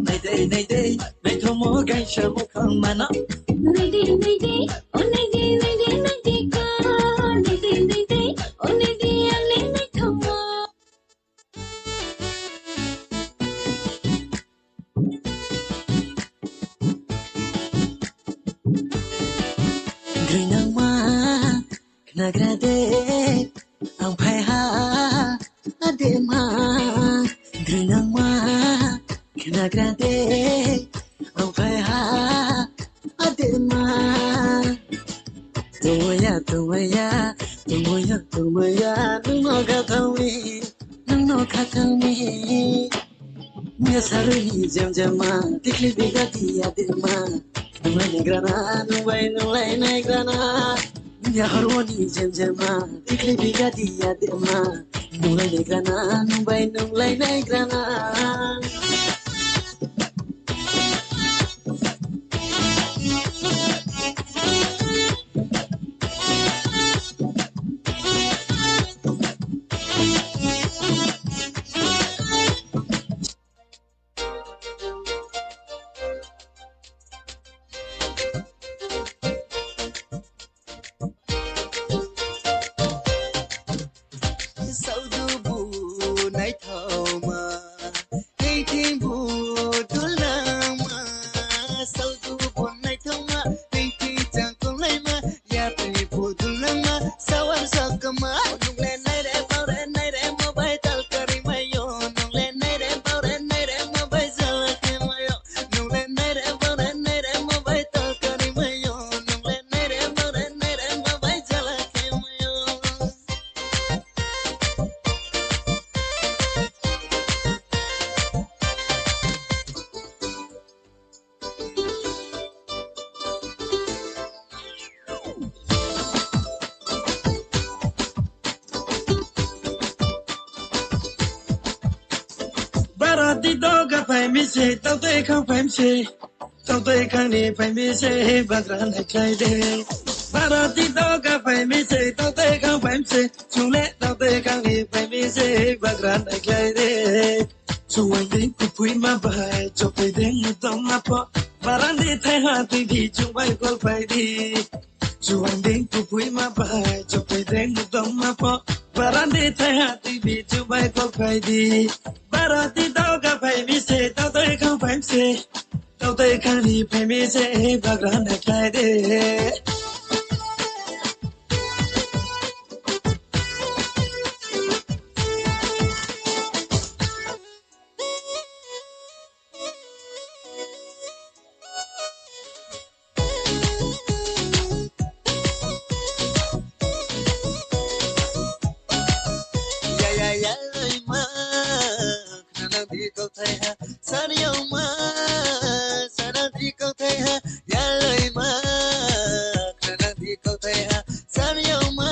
Naidei, naidei, naithomo gaisa mukhang mano. Naidei, naidei, o naidei, naidei, naidei ko. Naidei, naidei, o naidei, ang le naithomo. Grinangma khnagra de ang phai ha adema. Grinangma khnagra de ang phai ha adema. Tungmaya, tungmaya, tungmaya, tungmaya, nungno gathangwi, nungno khathangwi. Mia saruni jemjema, tikli biga dia dema. Nunglai negrana, nungbai nunglai negrana. Mia haruni jemjema, tikli biga dia dema. Nunglai negrana, nungbai nunglai negrana. Saudu bu naithoma, tei Rati doga phaimi se, tawtwi khang phaimi se. Tawtwi khangni phaimi se, bagra nai khlai de. Bharati doga phaimi se, tawtwi khang phaimi se. Chungle tawtwi khangni phaimi se, bagra nai khlai de. Chuwang ding kupui ma bai, chokoi ding dong ma po. Barandi thai ha twi di chubai kol phai di. Chuwang ding kupui ma bai, chokoi ding dong ma po. Barandi thai ha twi di chubai kol phai di. Bharati doga phaimi se, tawtwi khang phaimi se. Tawtwi khangni phaimi se, bagra nai khlai de. Ya, ya, ya, lai ma. Khana di kok thai ha, san yau ma, sana di kok thai ha, ya lai ma. Khana di kok thai ha, san yau ma,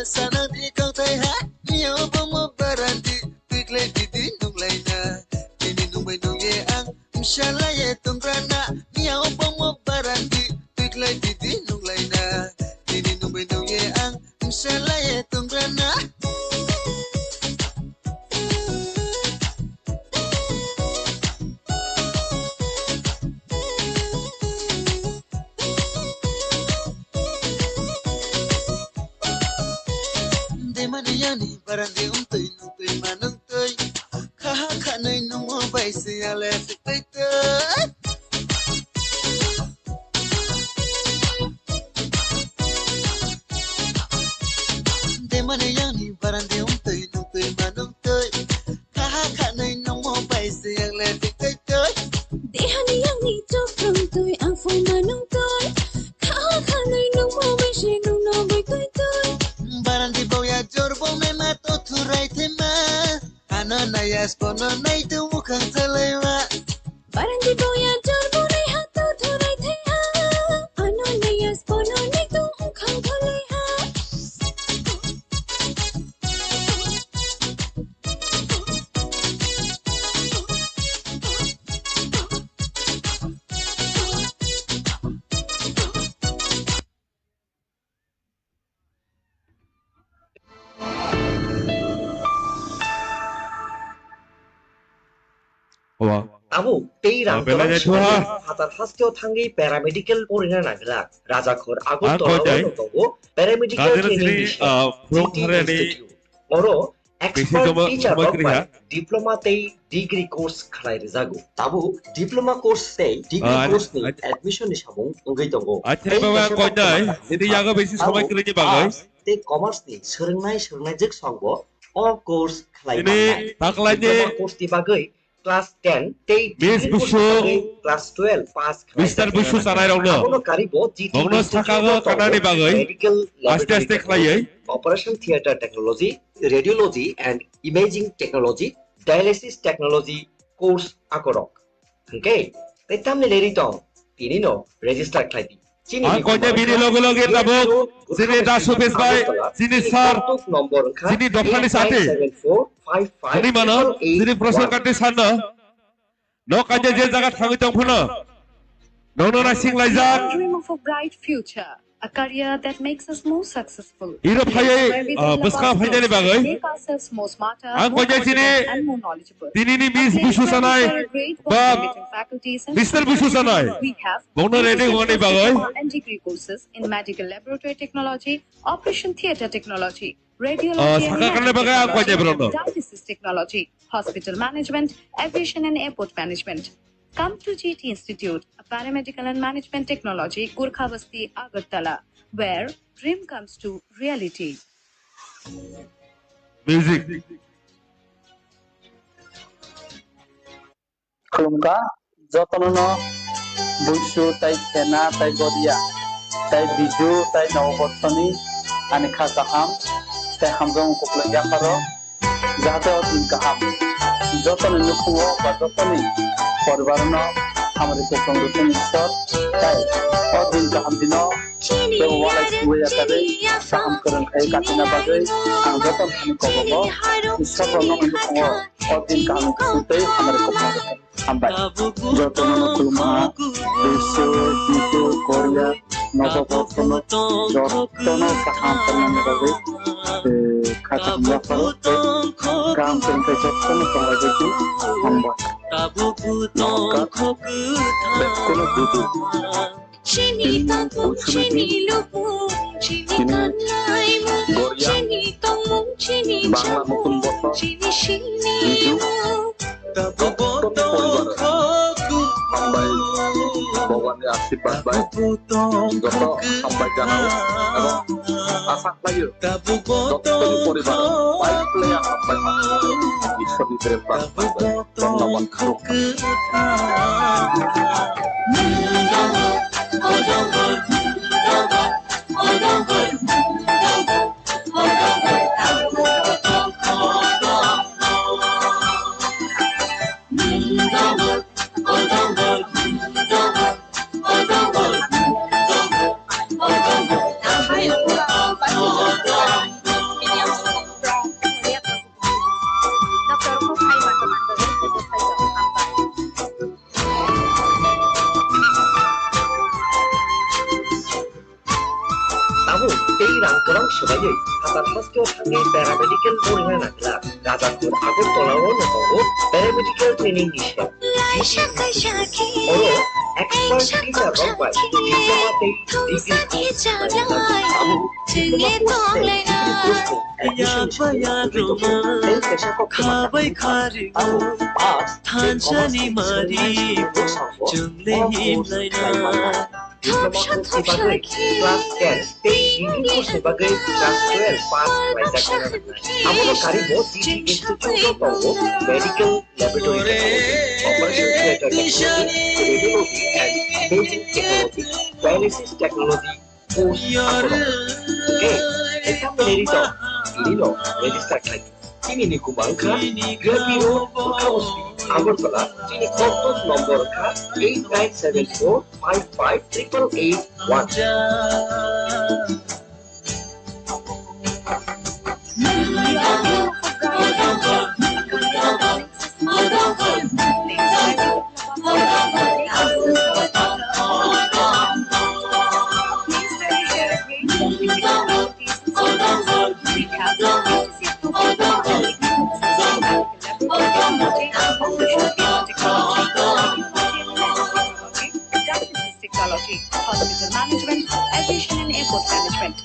sana di kok thai ha. Miya o bongmo barandi, twi klai di di nung lai na. Tini nung bai nung ye ang, msha lai ye tung ra na. Miya o bongmo barandi, twi klai di di nung lai na. Tini nung bai nung ye ang, msha lai ye tung ra na. Demani yani barandi umtwi nungtwi manungtwi. Khaha khanwi nungmo bai se yale twi twi. Demani yangni barandi umtwi nungtwi manungtwi. Khaha khanwi nungmo bai se yangle twi twi twi. Dehani yangni chok nungtwi ang phung manungtwi. Khaha khanwi nungmo bai se nungno bai twi twi. Barandi boya jorbo mema to thurai thema. Ano naya spono nai tu mukhang salaiwa. Barandi boya jorbo nai hato thurai thaya. Ano naya spono nai tu mukhang salaiha. Owa. Tabuk tei rang belai kwbang naithoha. Phatar hasteo thangwi paramedical porina nangla. Rajakhor Agartala o tongo paramedical training bisingo G T Institute. Oro expert teacher rok bai diploma tei degree course khlai rwjago. Tabuk diploma course tei degree course ni admission ni samung wngwi tongo. Tei kaisa baba koinai, ini yago bisi samai kwrwini bagwi. Arts tei commerce ni swrwngnai swrwngnaijwk songbo o course khlai mannai. Diploma course ni bagwi class ten tei degree course ni bagwi class twelve pass khlai. Mister Busu sanai rokno. Abono karibo G T Institute o tongo medical laboratory technology, operation theatre technology, radiology and imaging technology, dialysis technology course akorok. Hwnkhe tei tamni leri tong, tinino register khlai di. Ang koinai bini loge loge tabuk chini das office bai chini sir, chini dophani sati. Hwnwi mano, chini Prashant Kanti sir no. Nok kaisa je jaga thangwi tong phano. Nokno naising laijak. Dream of a bright future, a career that makes us more successful. Hero phaiwi, ah, bwskang phainani bagwi. Make ourselves more smarter, ang koinai chini tinini Miss Busu sanai ba Mister Busu sanai. Bongno ready wngmani bagwi. And degree courses in medical laboratory technology, operation theatre technology, radiology, saka kanna bagwi ang koinai borokno. Dialysis technology, hospital management, aviation and airport management. Come to G T Institute, a paramedical and management technology, Gurkha Basti, Agartala, where dream comes to reality. Music. Khulumkha jotono no Buisu tai Khena tai Godia tai Biju tai Noboborsoni ani kha kaham tai hamjakmung kwplwng yapharo, jahate o din kaham jotoni nukhungo ba jotoni poribar no hamari kwplwng rwthwng Isor, tai o din kaham dino Tei walai singwi ya kagwi kaham kwrwng khai katina bagwi ang joto thani kobogo Iswar no wngwi tongo. O din kaham khe tei hamari kokma rwkha. Hambai. Jotono no khulumha. Bishu, Jisu, Korea, Nobo Bortono, jotono kaham kwrwngni bagwi, eh, kha kaham yapharo tei kaham kwrwng khe jotono tonglaibaidi. Hambai. Namaskar. Bekkuno budu. Chini tongmung, chini lubung, chini kanlaimung, chini tongmung, chini Bangla chamung, notun bosor, chini sinimung. Jotono poribar hambai, Bhagwanni ashirbad bai joto hambai janao ebong asa khlaio jottoni poribar bai khlaiya hambai Ishwarni prem prarthana bai. Dhonnobad. Tabuk tei rang kwbang swbaiwi hatar hasteo thangwi paramedical poringnai nangkha. Rajakhor Agartala o no tongo paramedical training ni sep. Oro expert teacher rok bai diploma tei degree course khlainai. Tabuk diploma course tei degree course ni admission ni simi tei kaisa kok kwma kha. Tabuk arts tei commerce ni simi tei bwskango o course khlai manna. Diploma course ni bagwi class ten tei degree course ni bagwi class twelve pass khlaijak wngna nangnai. Abono karwi bo G T Institute o tongo Medical Laboratory Technology, Operation Theatre Technology, Radiology and Imaging Technology, Dialysis Technology course abono. Tei exam ni result tini no register khlai. Chini ni kwbang kha, Grabiro wngkha Usbi, Agartala, chini contact number kha eight nine seven four five five triple eight one. Technology, hospital management, aviation and airport management.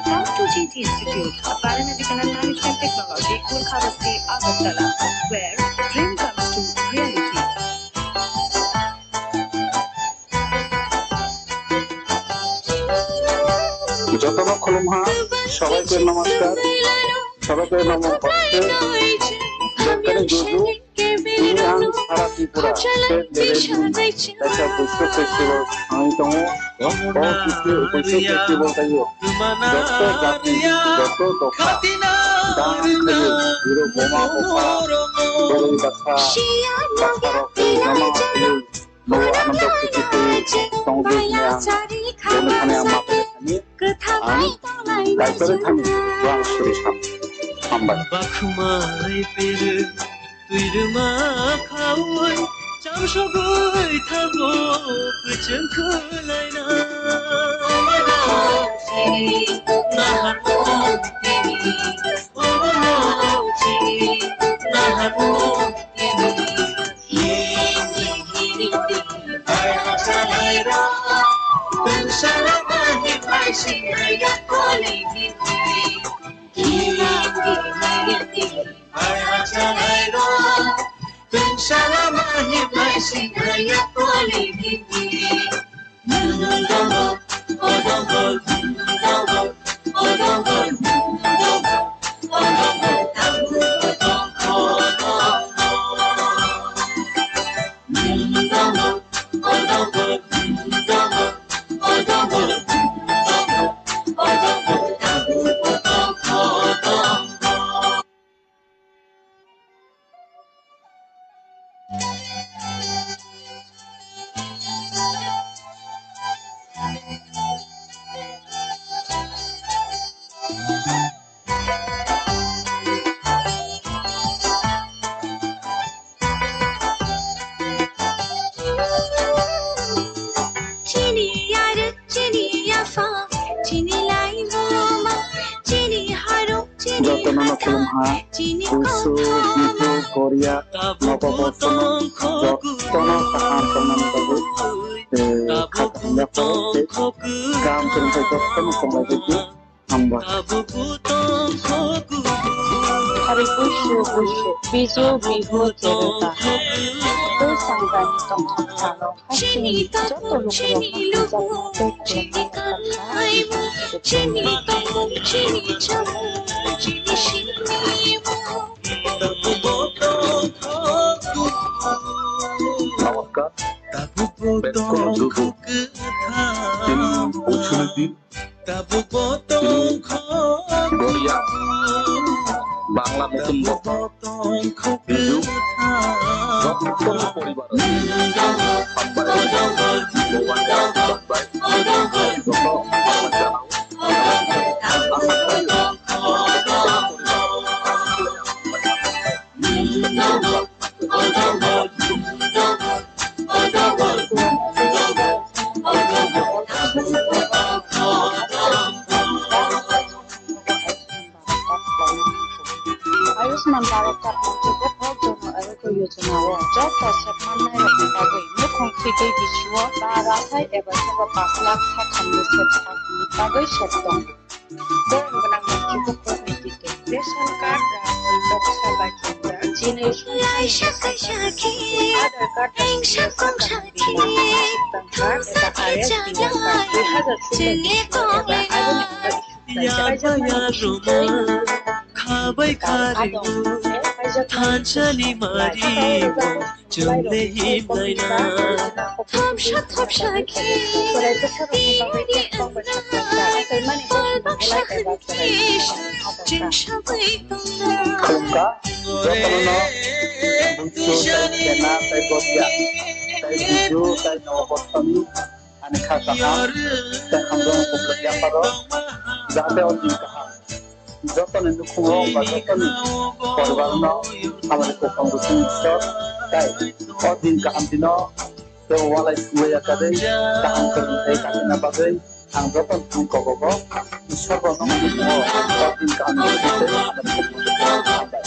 Come to G T Institute, a paramedical and management technology, Gorkha Basti, Agartala, where dream comes to reality. Jotono khulumha, sabaikhe namaskar, sabaikhe namo namaste, jottoni juju, tini ang sara Tripura state level ni kaisa Buisho festival thangwi tongo. O Buisho, Buisho festival taiyo joto jati, joto dopha, dan khayo, biro boma bopha, boroi basa, basa rok jama khayo, Nogo ano dokti kiti tongwi hwnwi ang boni thani ang ma phai thani ang kaitorwi thani bo ang suri sam. Hambai. Bakhumai pere tuiruma khaui chamsogwi thango kwchwng khwlaina. Nahar nahar nogo bo jotono kaham tongnani bagwi, eh, kha kaham yapharo tei kaham kwrwngkhe jotono tonglaijagwi. Hambai. Hari busu busu, bijo bibo jerota. Tei sangrani tongthok salo, hasteni joto lukurokno hamjakma tei khulumma. নমস্কার। বেশ কোনো দুর্যোগ। দিন পৌঁছলে দিন। গড়িয়া, বাংলা নতুন বছর, বিজু, রক্তচন্দ্র পরিবার, Ayushman Bharat Pradhan Mantri Jan Arogya Yojana o joto sepmannai rokni bagwi nukhung thwitwi bisio ba rasai eba soba pash lakh sakhamni sepsakni bagwi sep tong. Borok gwnang mantri bo korni twi twi ration card, rang, rang, baksa bai khenjak. Chini Aadhaar card, ration card, B P L card, dui hajar soilaini eba aboni issue khlaijak. Khabai kharwi thansani mari. Chwng le himlaina. Thopsa thopsa khe baksa hwnwi chwng sabai tongna. Khulumkha, jotono no buisu tei kena tei gobya tei buju tei nogo bosoni. Ani kha kaham tei hamjakma kupluk yapharo, jahate o din kaham jotoni nukhungo ba jotoni poribarno hamari kophang rwchung Isor tei o din kaham dino tei walai suwai ya kadei kaham kwrwng tei katina bagwi ang jotoni thang kogogo Isor bo nokni nukhungo o din kaham rwchung tei hamari kophang rwchung hambai.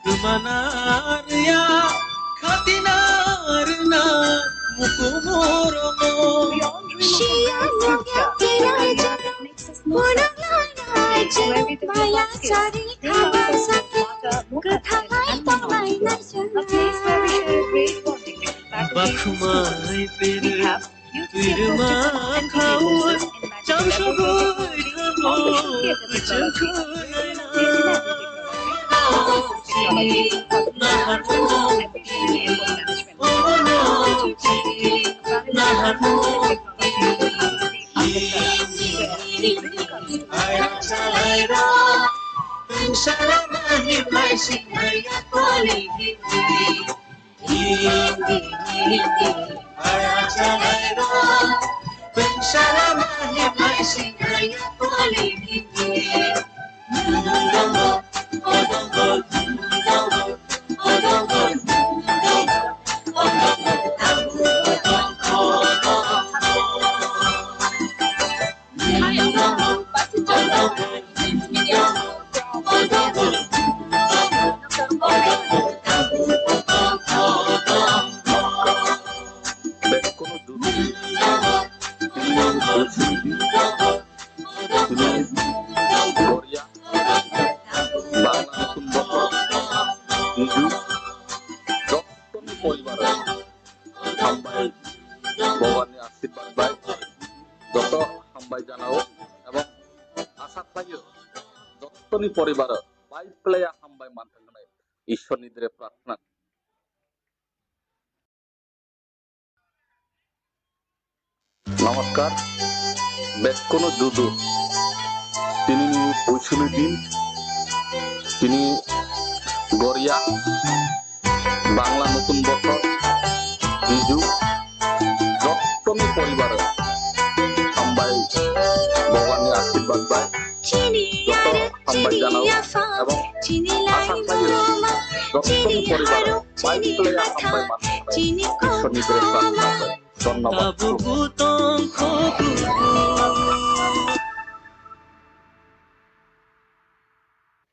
Kwmana rwya, khatina rwna mukumu rogo. Bakhumai peri. Twirwma khaui chamsogwi thango, kwchwng khwlaina. Naharmung, naharmung, ayang salairok, tungsala mahimai sinai yakoli himdi. Bangla nutun bosor, hindu, jottoni poribar hambai, Bhagwanni ashirbad bai, joto hambai janao. Asa khlaio, jottoni poribar bai phlaiya hambai manthang hwnwi Ishwarni dire prarthana. Namaskar, bekkuno juju. Tinini buisuni din, tini Goria, Bangla Nutun Bochor, Biju, jottoni poribar hambai, Bhagwanni ashirbad bai joto hambai janao ebong asa khlaio jottoni poribar bai phlaiya hambai manthang hwnwi Ishwarni dire prarthana khlaio. Dhonnobad.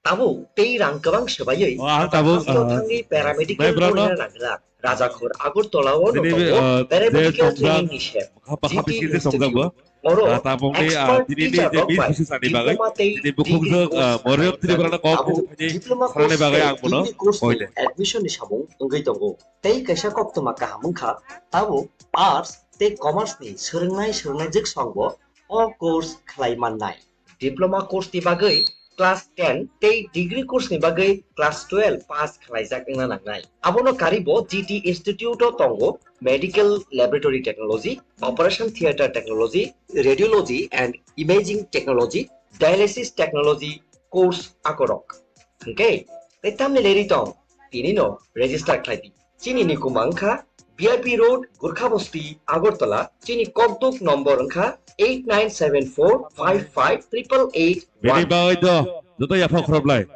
Tabuk tei rang kwbang swbaiwi O, ang tabuk, ah, thangwi paramedical nai brano poina nangla. Rajakhor Agartala o nini, tongo ah, paramedical je training ni sep. Khapa G T khapis kiti Institute. Songjak bo. Oro ah, tabuk ni, ah, expert dini ni teacher je rok bis bai bisu sani bagwi, diploma tei dini bukhuk degree jok, course ah, Moriyot Tripura no kok abo bisu thani diploma sanani course bagwi tei ang bono degree course ni koide. Admission ni samung wngwi tongo. Tei kaisa koktwma kaham wngkha, tabuk Arts tei Commerce ni swrwngnai swrwngnaijwk songbo o course khlai mannai. Diploma course ni bagwi class ten tei degree course ni bagwi class twelve pass khlaijak wngna nangnai. Abono karibo G T Institute o tongo Medical Laboratory Technology, Operation Theatre Technology, Radiology and Imaging Technology, Dialysis Technology course akorok. Hwnkhe, tei tamni leri tong, tini no register khlai di. Chini ni kwmang kha B I P Road, Gurkha Bosti, Agartala. Chini kokduk nombor wngkha eight nine seven four five five triple eight one. Bini bagwi do, joto yapha khoroplai.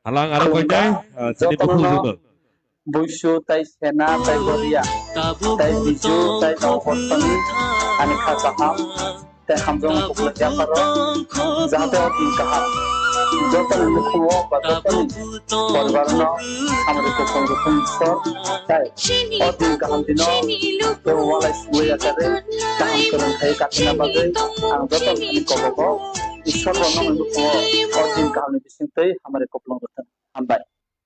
Halang aro koinai, ah, chini bukhuk joto. Buisu tai Sena tai Goria tai Biju tai Nobostani ani kha kaham tei hamjakmung kuplai yapharo, jahate o din kaham jotoni nukhungo ba jotoni poribarno hamari kuplung rwthwng Iswar, tai o din kaham dino tei walai sugwi yachagwi kaham kwrwng khai kathina bagwi ang joto thani kobogo Iswar bo nokni nukhungo o din kahamni bisingtwi hamari kuplung rwthwng. Hambai.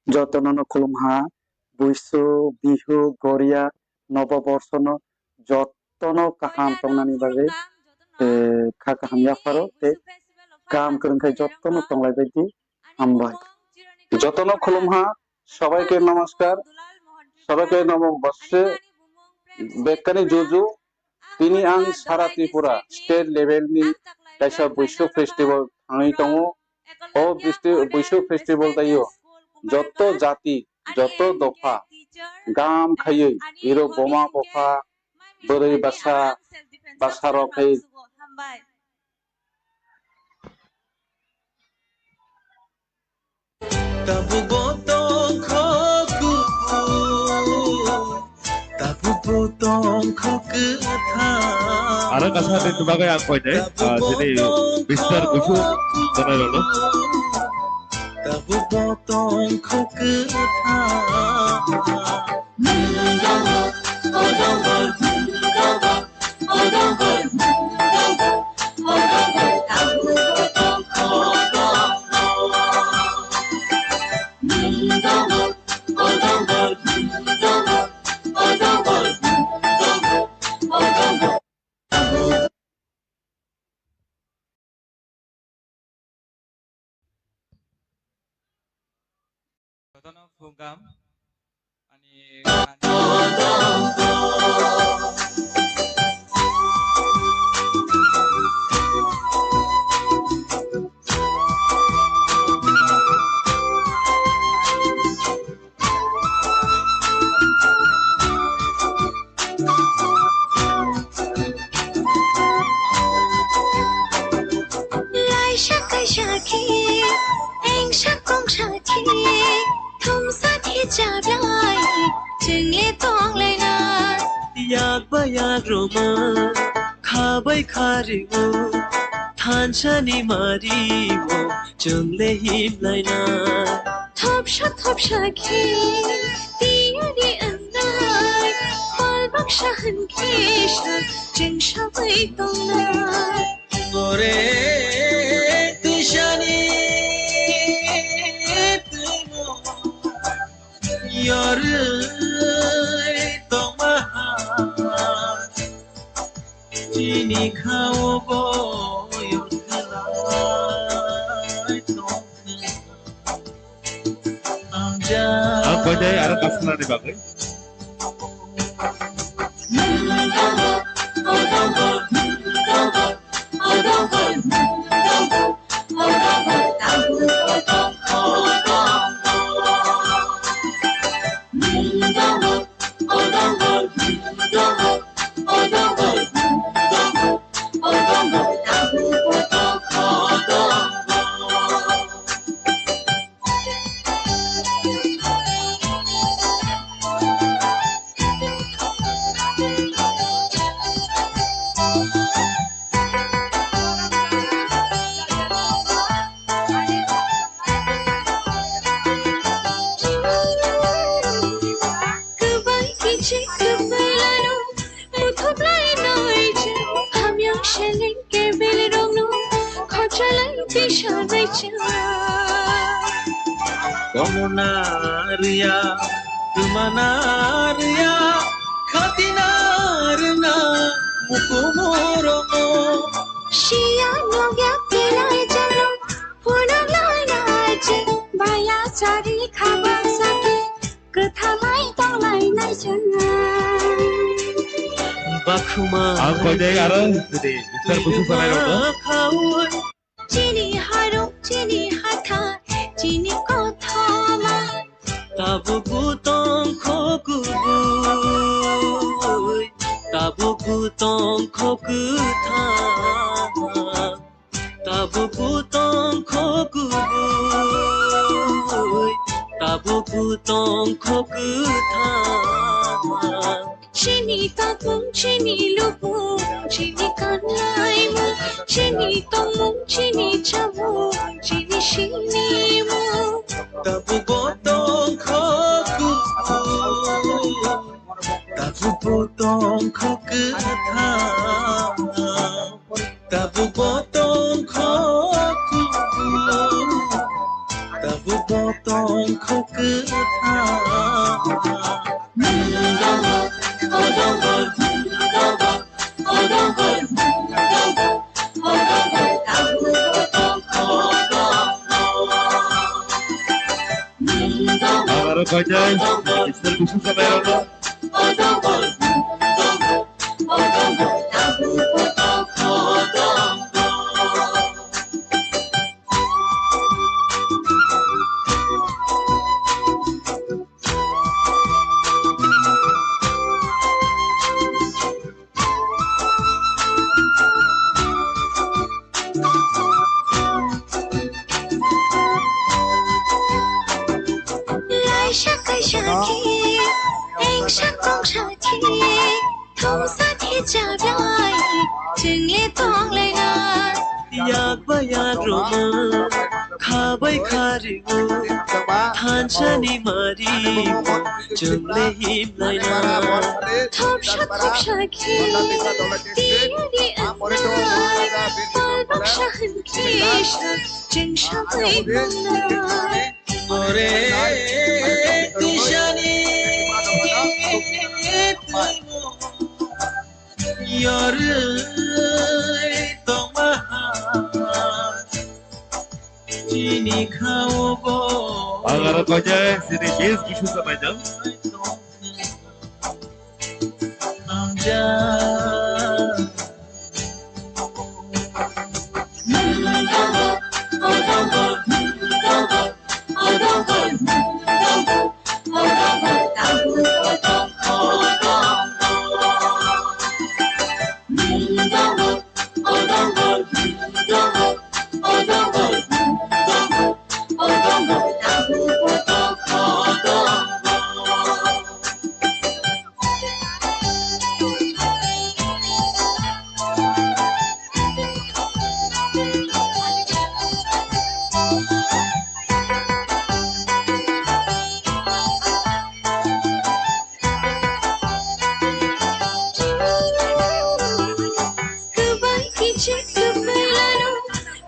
Jotono no khulumha, Buisu, Bihu, Goria, Nobo Borsono jotono kaham tongnani bagwi, eh, kha kaham yapharo tei kaham kwrwng khai jotono tonglaibaidi. Hambai. Jotono khulumha, sabaike namaskar, sabaike nobo borse, bekkani juju, tini ang sara Tripura state level ni kaisa Buisu festival thangwi tongo. O bisti-, Buisu festival taiyo joto jati, joto dopha, gam khaiwi, iro boma bopha, bwrwi basa, basa rok khai. Tabukbo tongkho kubui, tabukbo tongkho kwthar. Aro kasa ni bagwi ang koinai, ah, sini Mister Buisu tongnai rokno. Tabukbo tongkho kwthar. Jotono khungam ani Laisa kaisa khe, engsa kongsa khe, thumsa khe chablai, chwngle tonglaina. Yak ba yak rwma, kha bai kha rwo, thansa ni mari o, chwngle himlaina. Thopsa thopsa khe tiyari wngnai, pal baksa hwn khe sa chwng sabai tongnai. Ore twisani twimo yorwi tongma ha. Chini khao bo yongkhala. Tei aro kasnani bagwi. Kwbai kichik kwbai lano, muthop lai noi je, hamya seleng kebil rongno, khochalai tisa nai cha. Komona riya, tumana riya, khatina rwna, mukumu rongo. Siya nogya pelai jalo, phunuk lai nai je, baya chari khaba sake. Kwthalai tonglainai chwng. Bakhuma. Ang koidai aro hwnkhe de, Mister Busu sanai rok no. Chini harung, chini hatha, chini kothoma. Tabuk butong kho kubui, tabuk butong kho kwthar. Tabuk butong kho kubui, tabuk butong kho kwthar. Chini tongmung, chini lubung, chini kanlaimung, chini tongmung, chini chamung, chini sinimung. Tabuk butong kho kubui, tabuk butong kho kwthar. Tabuk botong kho kubui, tabuk botong kho kwthar. Abarok koidai, Mister Busu sanai rok no. Laisa kaisa khe, engsa kongsa khe, thongsa khe chablai, chwngle tonglenga. Yak ba yak rwma, kha bai kha ringo, thansa ni mari, chwngle himlaina. Thopsa thopsa khe, tiyari wngnai, pal baksa hwn khe sa, chwng sa bai wngnai. Ore twisani twibo yorwi tongma ha chini khaogo. Ang aro koijak chini base Busu sanai jang. Kwbai kichik kwbai lano,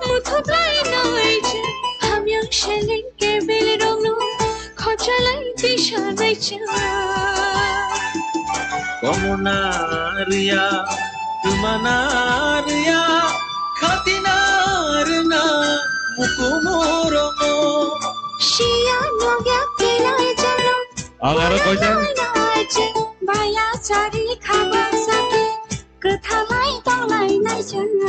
muthop lai noi je, hamya seleng kebil rokno, khochalai tisa nai cha. Komona riya, twmana riya, khatina rwna, mukumu rongo. Siya nogya pelai jalo. Ang aro koita. Baya chari khaba sake kwthalai tonglainai chwng.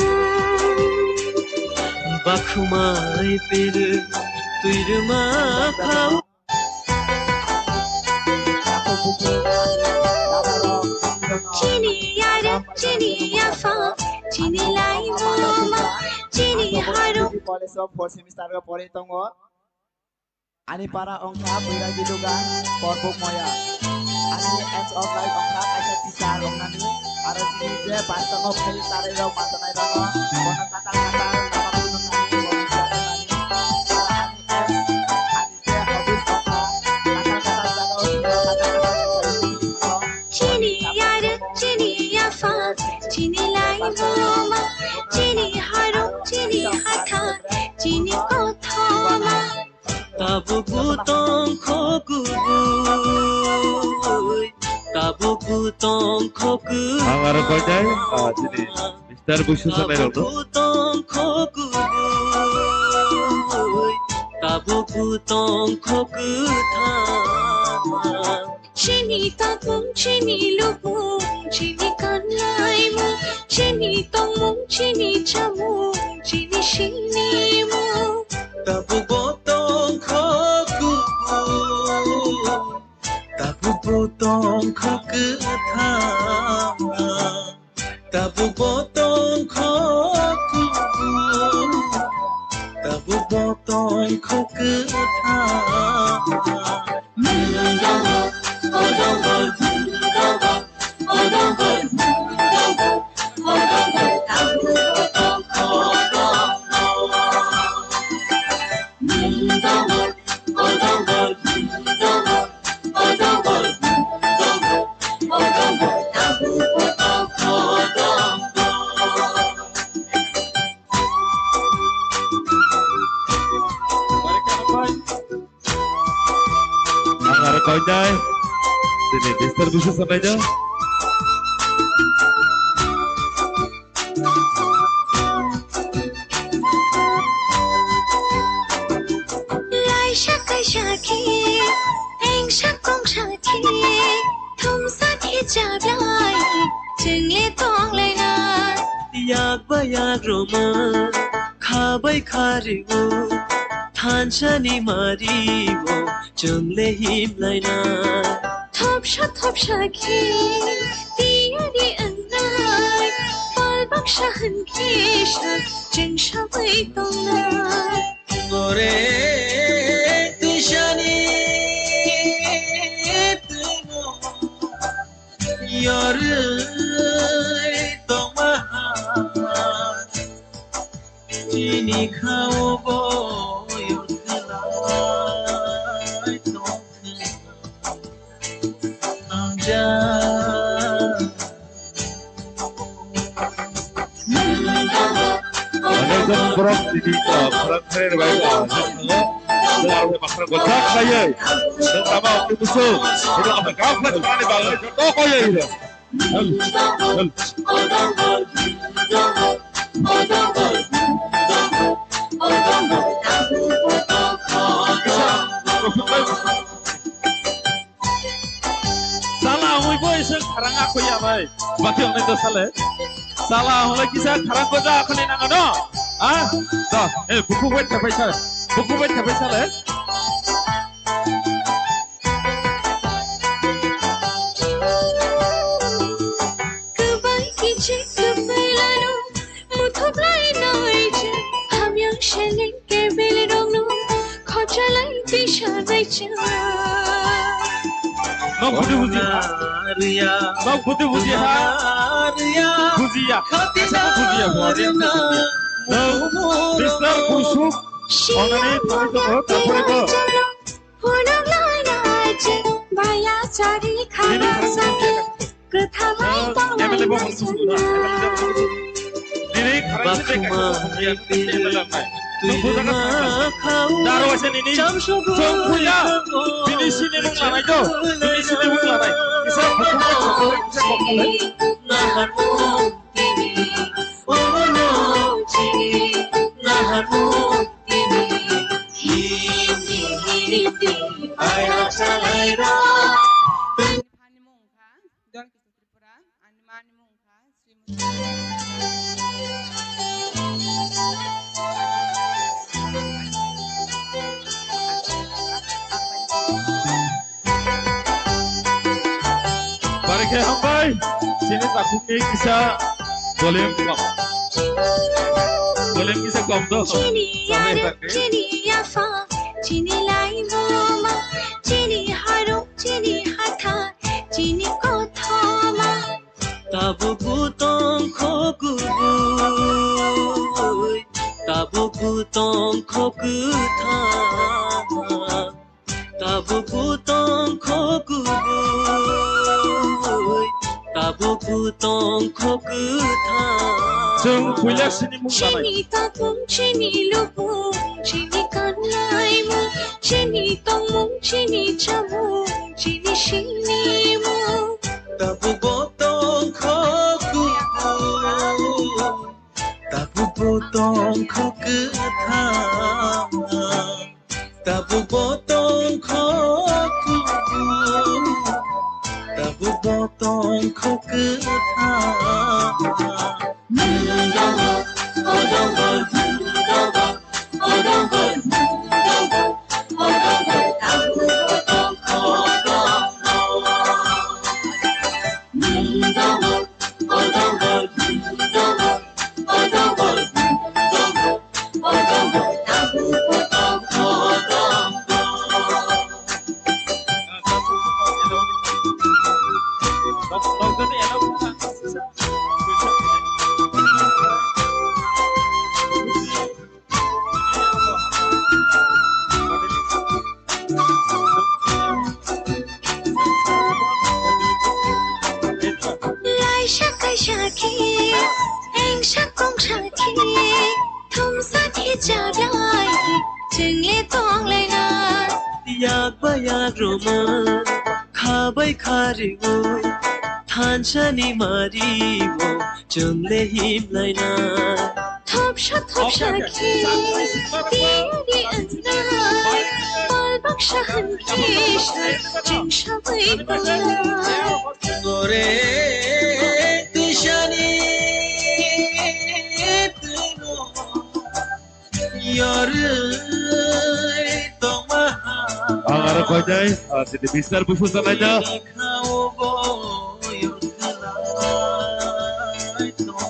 Bakhumai pere tuiruma khao. Chini yar, chini yapha, chini lai mama, chini harum. College o fourth semester o pore tongo. Ani para wngkha Bwragi Dugan, Porbuk Moya. Ani aims of life wngkha kaisa teacher wngnani, aro chini je bari tongo phai tarai rok, ma tonai rok, bono katal katal lama phunuknani, bono siya wngnani. Aro ani aims, ani je hobbies wngkha katal katal jaga o thwngwi katal katal. Chini yar, chini yapha, chini lai mama, chini harum, chini hatha, chini kothoma. Tabuk bo tongkho kubui, tabuk bo tongkho kubui. Ang aro koinai, ah, chini Mister Busu sanai rok no. Tabuk bo tongkho kubui, tabuk bo tongkho kwthang. Chini tongmung, chini lubung, chini kanlaimung, chini tongmung, chini chamung, chini sinimung. Tabuk bo tongkho kubui, tabuk bo tongkho kwthang. Tabuk bo tongkho kubui, tabuk bo tongkho kwthang. Ang aro koinai. Chini Mister Busu sanai no. Laisa kaisa khe, engsa kongsa khe, thumsa khe chablai, chwngle tonglaina. Yak bai yak rwma, kha bai kha rio, thansa ni mari o, chwngle himlaina. Thopsa thopsa khe tiyari wngnai, pal baksa hwn khe sa chwng sabai tongnai. Ore twisani twino yorwi tongma ha, chini khao bo yorwi tongma. Borok tini, ah, khorang khe bai, ah, aro bai bakhrang gojak khlaiwi. Nwng tamo tini busu. Ino apa kau khlai tongmani bagwi joto koi ya ino. Sala hwnwi bo iswk kharang akhoi ya bai. Bati wngnai to sale. Sala hwnwi kisa kharang goja akhoni nang ano. Ah, to, eh, buku bai thepai sale. Buku bai thepai sale. Kwbai kichik kwbai lano, muthup lai noi je, hamyang sheleng kebil rongno, khocha lai tisa nai cha. Nok buti buti ha. Nok buti buti ha. Bujiya. Bujiya. Nok Mister Kusuk. Onani thani tongo, tapore bo. Phunuk laina je baya chari khaba sake kwthalai tonglaina chwngna. Bakhuma hai pere tuirma khao chamsugwi thango. Bini sinimung lanai do, bini sinimung lanai. Kisa bukhuma chari khaba sake. Naharmung tini, omo no chini, naharmung tini, hini hini tini, aina salai rok. Khe hambai, chini takhukni kisa volume kom. Volume kisa kom do. Chini yarwk, chini yapha, chini laimuma, chini harung, chini hatha, chini kothoma. Tabuk bo tongkho kubui, tabuk bo tongkho kwthang. Tabuk bo tongkho kubui, tabuk bo tongkho kwthang. Chwng puila sinimung lanai. Chini tapung, chini lubung, chini kanlaimung, chini tongmung, chini chamung, chini sinimung. Tabuk bo tongkho kubui, tabuk bo tongkho kwthang. Tabuk bo tongkho kubui, tabuk bo tongkho kwthang. Laisa kaisa khe, engsa kongsa khe, thumsa khe charai, chwngle tonglaina. Yak ba yak rwma, kha bai kha rwo, thansa ni mari o, chwngle himlaina. Thopsa thopsa khe tiyari wngnai, pal baksa han khe sa chwng sabai tongnai. Gore twisani twimo yorwi tongma ha. Ang aro koinai, ah, tini bisar busu sanai da. Khao bo yorwi tongma.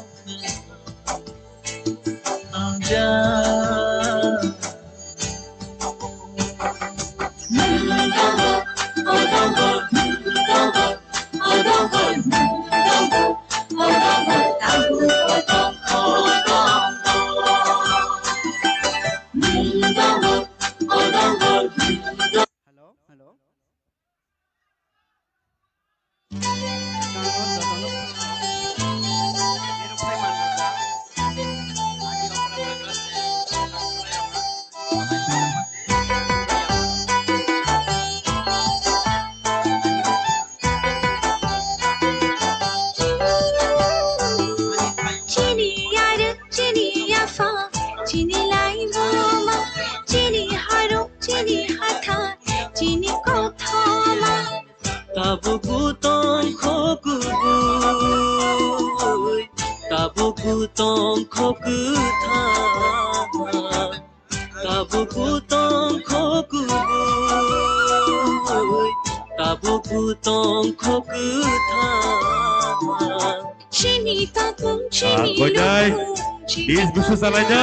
Hello, hello. Chini yarwk, chini yapha, chini laimuma, chini harung, chini hatha, chini kothoma. Tabuk bo tongkho kubui, tabuk bo tongkho kwthang, tabuk bo tongkho kubui, tabuk bo tongkho kwthang. Chini tapung, chini lubung, chini busu salaina.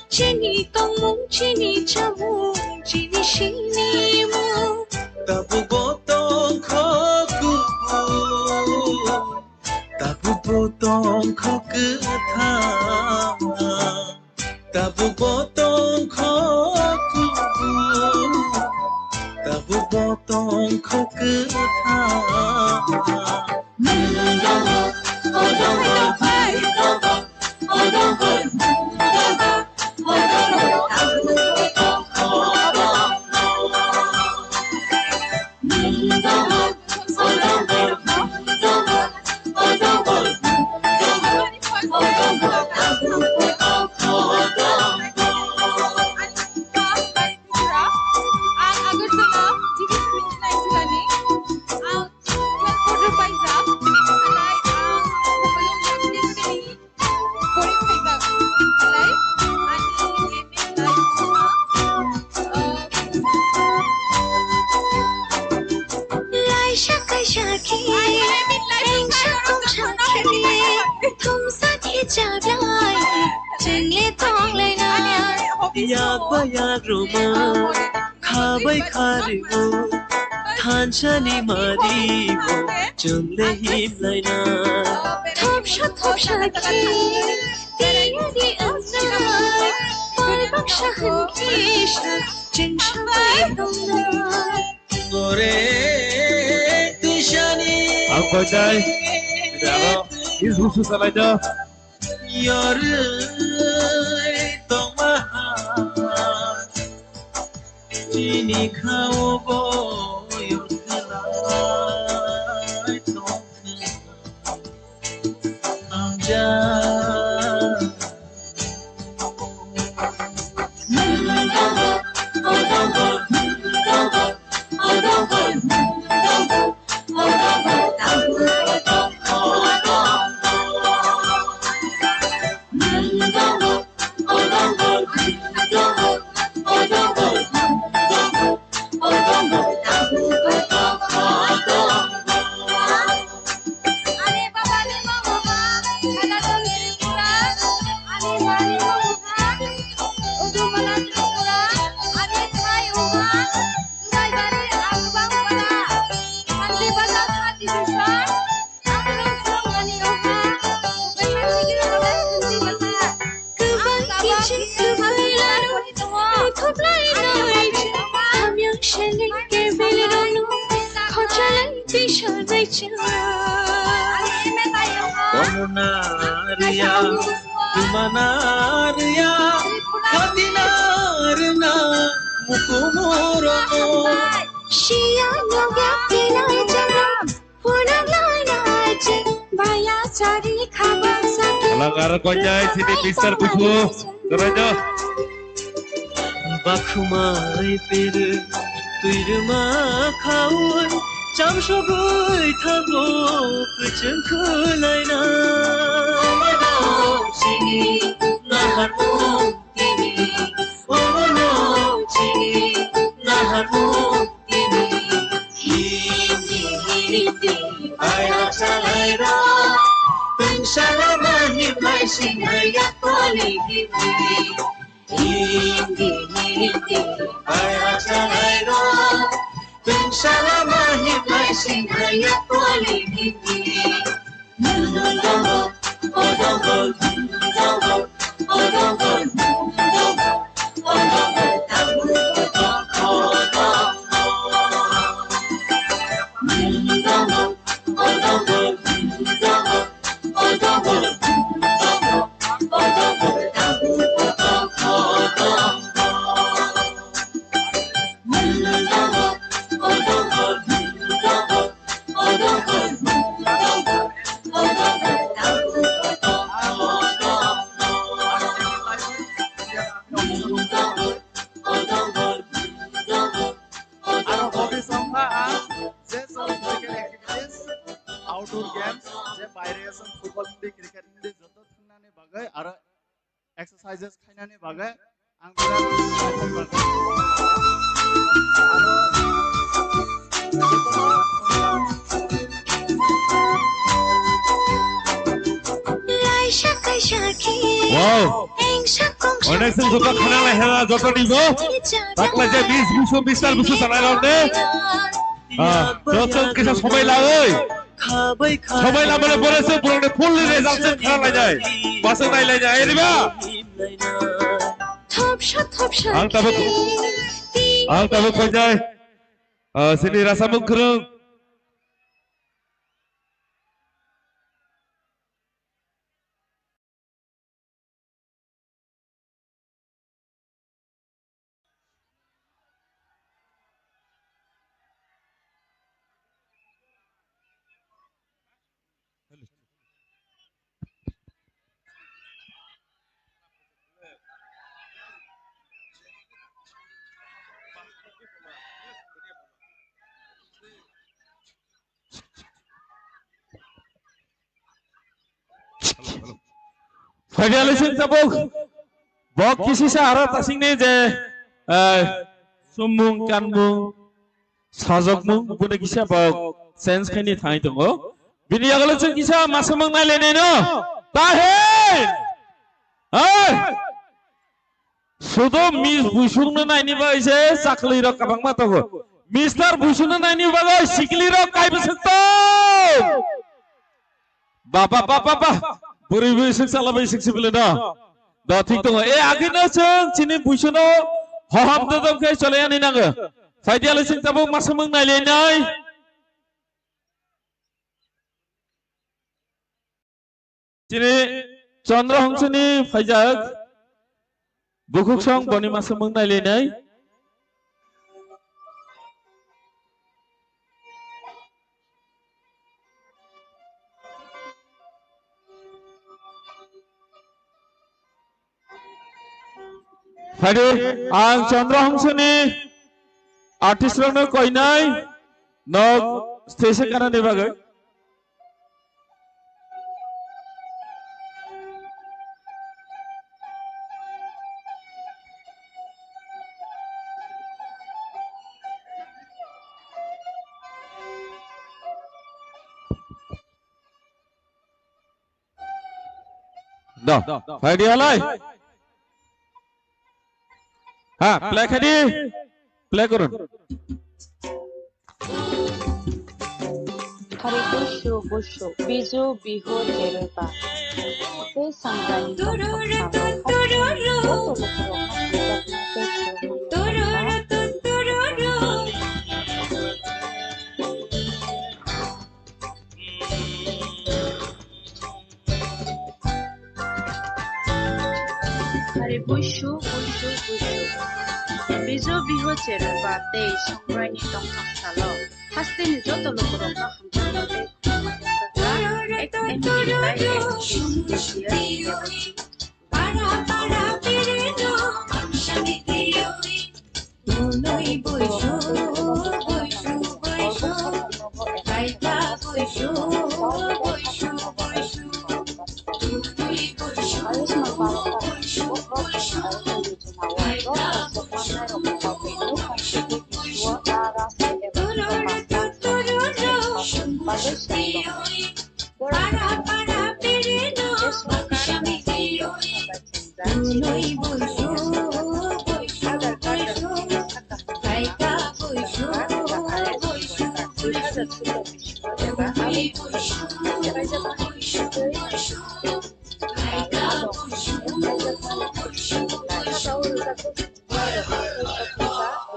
Chini tongmung, chini chamung, chini sinimung. Tabuk bo tongkho kubui, tabuk bo tongkho kwthang. Tabuk bo tongkho kubui, tabuk bo tongkho kwthang. Ang Agartala, G B C Naitulani. Ang twelve order paijak. Halai ang Kupulung Baptist Yak ba yak rwma, kha bai kha rwo, thansa ni mari bo chwng le himlai na. Thopsa thopsa khe tiyari wngnai, pai baksa hwn khe sa chwng sabai tongnai. Ang koitai, aro is busu salai do. Yorwi tongma ha, chini khao bo yorkhalai tongkha. Amja. Ani baba ni mama, Khajadol Tripura, ani mani mama, Udumala Tripura, ani thai uma, Dudaibari Akbang Para, Santi Bazar Third Division, Akbang Songani Oha, Vocational Degree College, Santi Bazar. Kwbang kiching kwbai laro, muthop lai nai chwng, hamyang seleng kebil rwno, khochalai tisa nai chwng. Tongna rwya, twmana rwya, khatina rwna mukumu rwno. Siya nokya tilai chwng. Alang aro konyai sini Mister Busu. Korojo. Bakhumai pere tuirma khaui chamsogui thango kuchung khulaina. Sini naharmung tini, obono sini naharmung tini. Hindi, hindi, bayar salai ro. Tungsala mahim lai sinai ya toli hindi. Hindi, hindi, bayar salai ro. Tungsala mahim lai sinai ya toli hindi. Aro hobby songkha ang je song physical activities, outdoor games, je baire song football hindi, cricket hindi, joto thwngnani bagwi aro exercises khainani bagwi ang birat happy bagwi. Aro Wow. Onek sing suka khana lai hela joto ni bo. Takla je bis busu, bis tal busu tanai ronde. Ah, joto kisa sobai la oi. Sobai la mane bore se borok ni full result se khana lai jai. Basa nai lai jai, riba. Thopsa, thopsa. Ang tabuk, ang tabuk koi jai. Ah, sini rasa mungkrung. Phaidi alai sing tabuk. Bok kisi sa aro tasing ni je, eh, sumung kanmung sajokmung bune kisa bok sense khaini thangwi tongo. Bini yagalo chwng kisa masamung nai lai nai no. Tahin! Hey! Sudo Miss Buisukno naini bagwi se chakli rok kwbangma tongo. Mister Buisukno naini bagwi sikli rok kaibo swk tong. Ba, ba, ba, ba, ba. Bwrwi, bwrwi swk chala bai swk sibili no. Do thik tongo. E, agino chwng chini Buisukno hoham dodom khe cholai ani nango. Phaidi ale chwng tabuk masa mung nailainai. Chini Chandra Hongsoni phaijak bukhuk song boni masa mung nailainai. Phaidi, ang Chandra Hongsoni artist rokno koinai nok stage kanani bagwi. Do, phaidi halai. Ha, play khaidi. Play korun. Hari busu busu, bizu bihu jereba. Tei sangrani tongthok salo. Joto bukhuk rokno hamjakma tei khulumani hamjakma. Hari buisu, buisu, buisu. Bijo biho cherba tei songrai ni tongthok salo. Haste ni joto lukurok no hamjakma tei khulumani hamjakma. Ek M D by X K C S.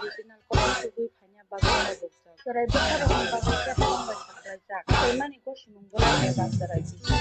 Original copy tugwi phaina bagwi tabukjak. Chwrai bwkha rokni bagwi khe tongbai saklaijak. Tei mani gosimung bwrwi eba chwrai bwkha.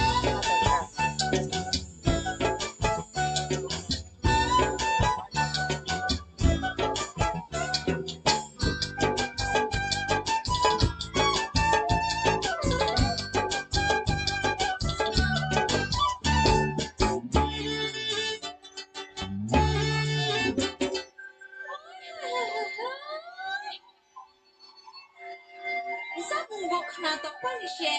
Samung bo khna tongpani se.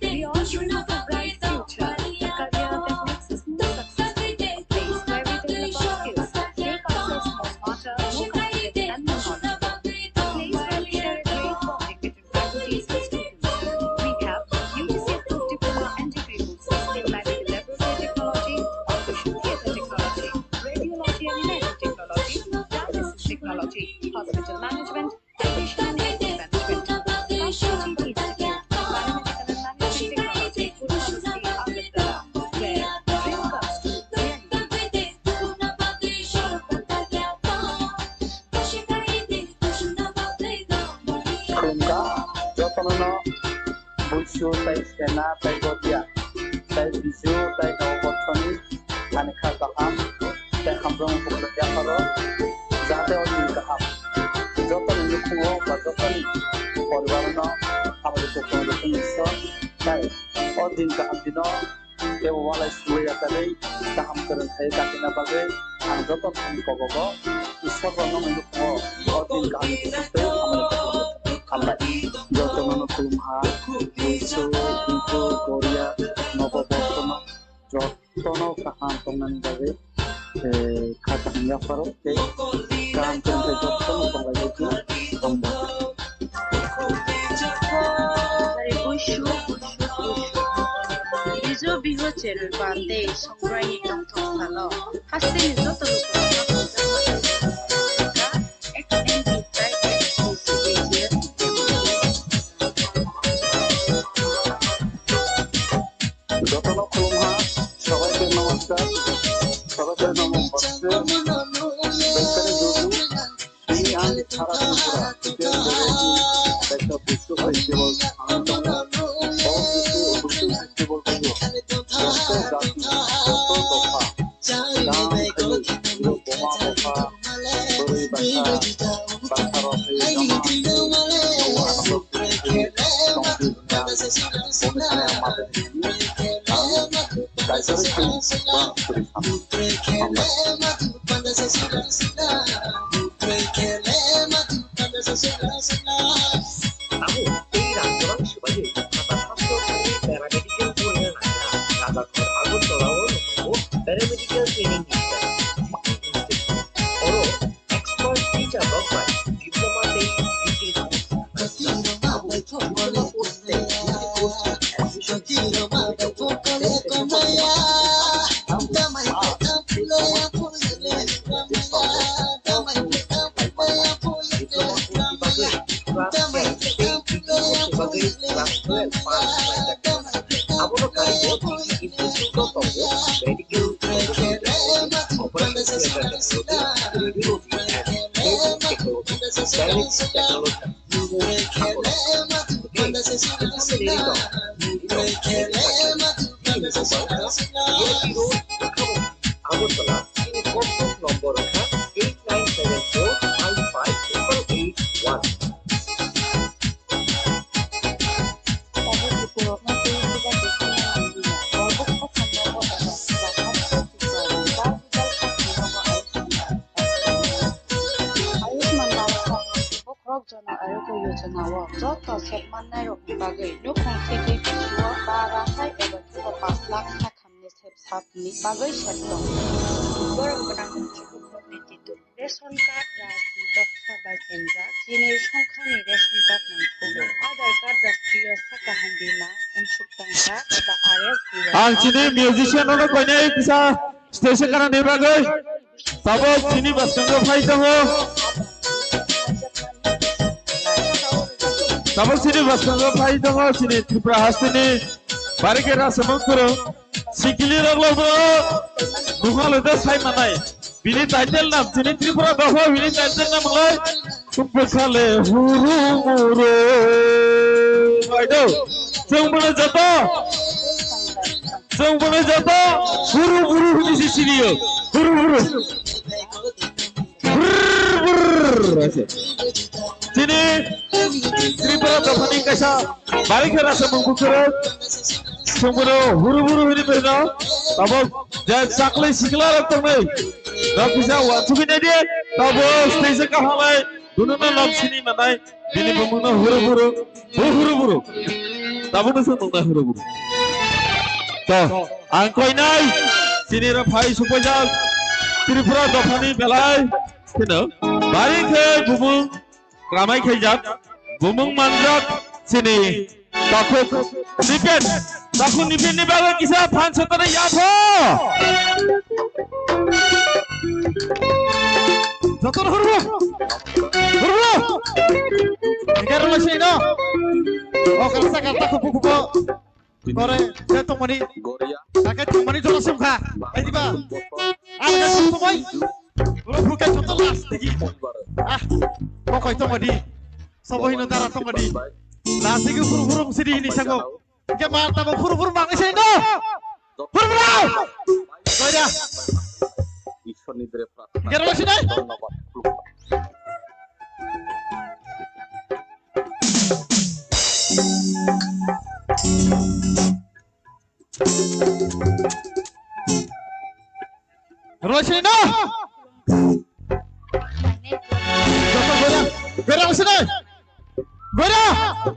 We all dream of a bright future, a career that makes us more successful, a place where we develop our skills, make ourselves more smarter, more confident, and more knowledgeable. A place where we share a great bond in between faculties and students. We have U G C approved diploma and degree courses in biomedical laboratory technology, operation theatre technology, radiology and imaging technology, dialysis technology, hospital management, education and health management, Consulting Institute, Biomedical and Management Technology, Purushotti, Agartala, where dream comes true. Khulumkha jotono no buisu tai sena tai gotia tai bisu tai nabo bothoni ani kha kaham tei hamjakmung bukhuk yapharo jahate o din kaham jotoni nukhungo ba jotoni poribarno hamari kuphung rwthwng Iswar tei o din kaham dino teibo walai sumui yakarwi kaham kwrwng khai katina bagwi ang joto thani kobogo Iswar no nukhungo o Kaham khe tei hambai. Hambai. Jotono no khulumha, Busu, Busu, Goria, Nobo Bortono, jotono kaham tongnani bagwi, eh, kha kaham yapharo tei kaham tongthai jotono tonglaijak khe hambai. Hari Busu, Busu, Busu. Bijo Biho channel ba tei songrai ni tongthok salo. Hasteni joto lukurokno hamjakma tei hamjakma. Jotono khulumha, sabaikhe namaskar, sabaikhe namo baste, belkani juju, tini ang sara Tripura, Tripura Valley, kaisa Busu festival ang tongo, o Busu, Busu festival tongo, joto jati, joto dopha, Jang khayo, buma bupha, bwrwi bwsa, bwsa rok khayo jama, tongwi ano tongwi hwnna, boni thani ang ma tongwi hwnwi, ang kaisa rwi khayo bwrang kwrwi sano. Hambai. Abo tei rang jora swbaidi kata sastro thani paramedical porina nangna Rajakhor Agartala o nukgo paramedical training ni Institute. Oro expert teacher rok bai diploma tei degree course nangna. Abo diploma course tei degree course ni admission Agartala, chini WhatsApp number wngkha eight nine seven four five five triple eight one. Ayushman Bharat Bharat Jono Arogya Yojana o joto sep mannairokni bagwi nukhung theke bisio ba rang bai eba thugo pash lakh sakhamni sep sapni bagwi sep tongo. Borok gwnang wngkhe bukhukni tito. Ration card rajni doksa bai chenjak, chini songkhani ration card nangkukgo. Aadhaar card rashtriya sakaham bima, unsuk tangka eba R S B Y. Ang chini musician no koinai kisa stage kana ni bagwi. Tabok chini bwskango phai tongo. Tabok chini bwskango phai tongo chini Tripura hasteni Barikhe Rasamung Khurung. Sikili rok lo bro. Nukha le do sai manai. Bini title nam chini Tripura dopha bini title nam lai. Bwkhale huru muru. Bai do. Chwng bwle joto. Chwng bwle joto. Huru muru hini si siniyo. Huru muru. Brrr, brrr, ase. Chini Tripura dophani kaisa Barikhe Rasamung Khurung. Chwng bono huru buru hini berno. Tabok je chakli sikla rok tongnai. Nok kisa wansugwi naidi. Tabok stage kaham bai. Dununo nok sini manai. Bini bumungno huru buru. Bo huru buru. Tabukno se nungnai huru buru. To, ang koinai. Chini ro phai supaijak. Tripura dophani belai. Kheno. Barikhe bumung. Klamai khaijak, bumung manjak, chini takhuk nipen, takhuk nipen ni bagwi kisa phan sotani yapho. Jotono hurbo, hurbo. Egar lo sino. O kasa kata kupu kupu. Kore, je tongmani. Goria. Sake tongmani jora sumkha. Ediba. Ah, je tongmani. Bro, bro, ke joto last digi. Ah, ko koi tongmani. Sobo hino dara tongmani. Last digi huru huru sidi hini sango. Ke ma tabo huru huru mang ise no. Huru huru. Goria. Ishwar ni dre prarthana. Gero sinai. Rosino! Bera, sini. Bera.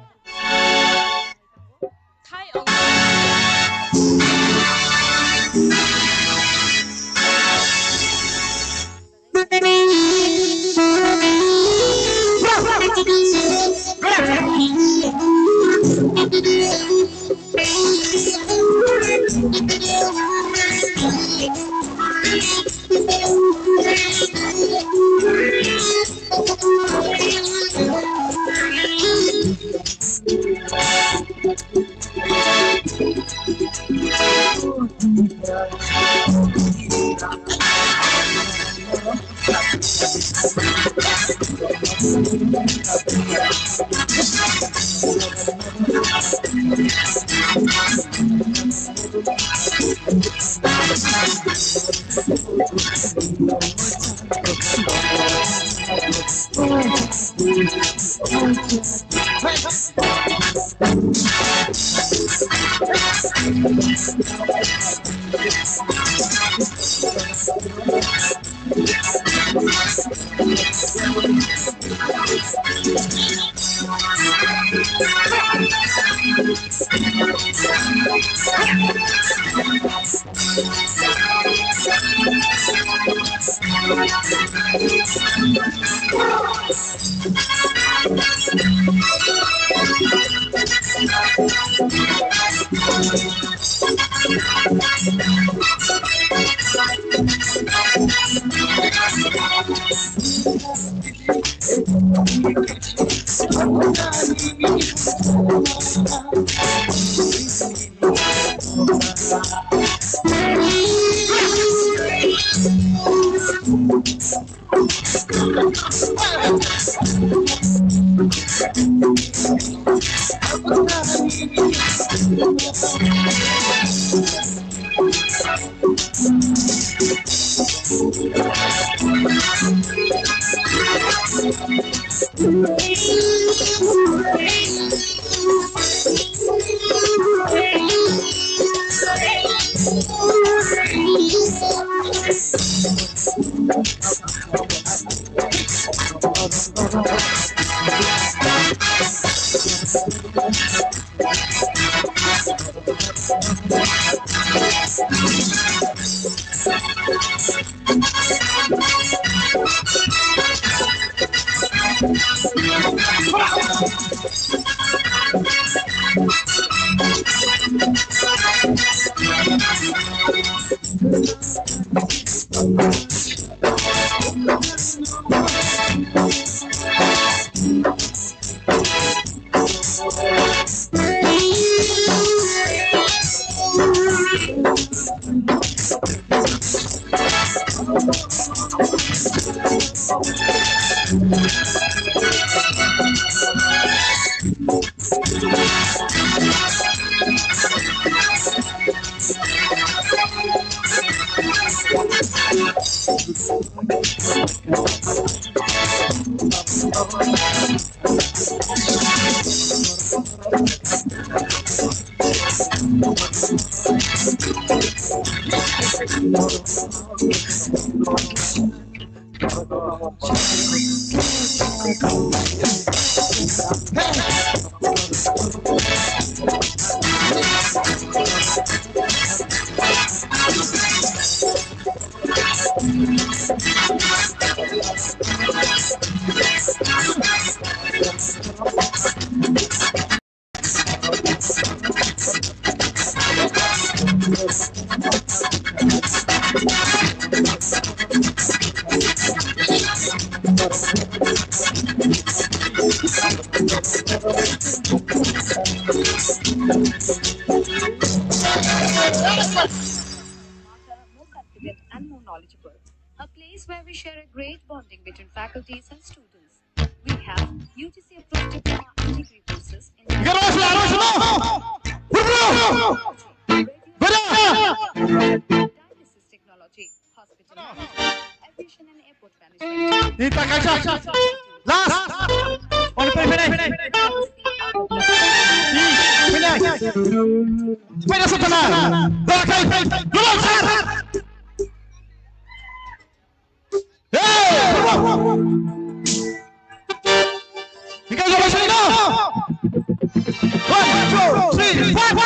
More confident and more knowledgeable. A place where we share a great bonding between faculties and students. We have U G C approved diploma and degree courses in dialysis technology, hospital management, aviation and airport management. Ni ta kaisa. Last. One point five. Ni finish. Finish. Dua kali. Dua kali. Hey! One, two, three, four.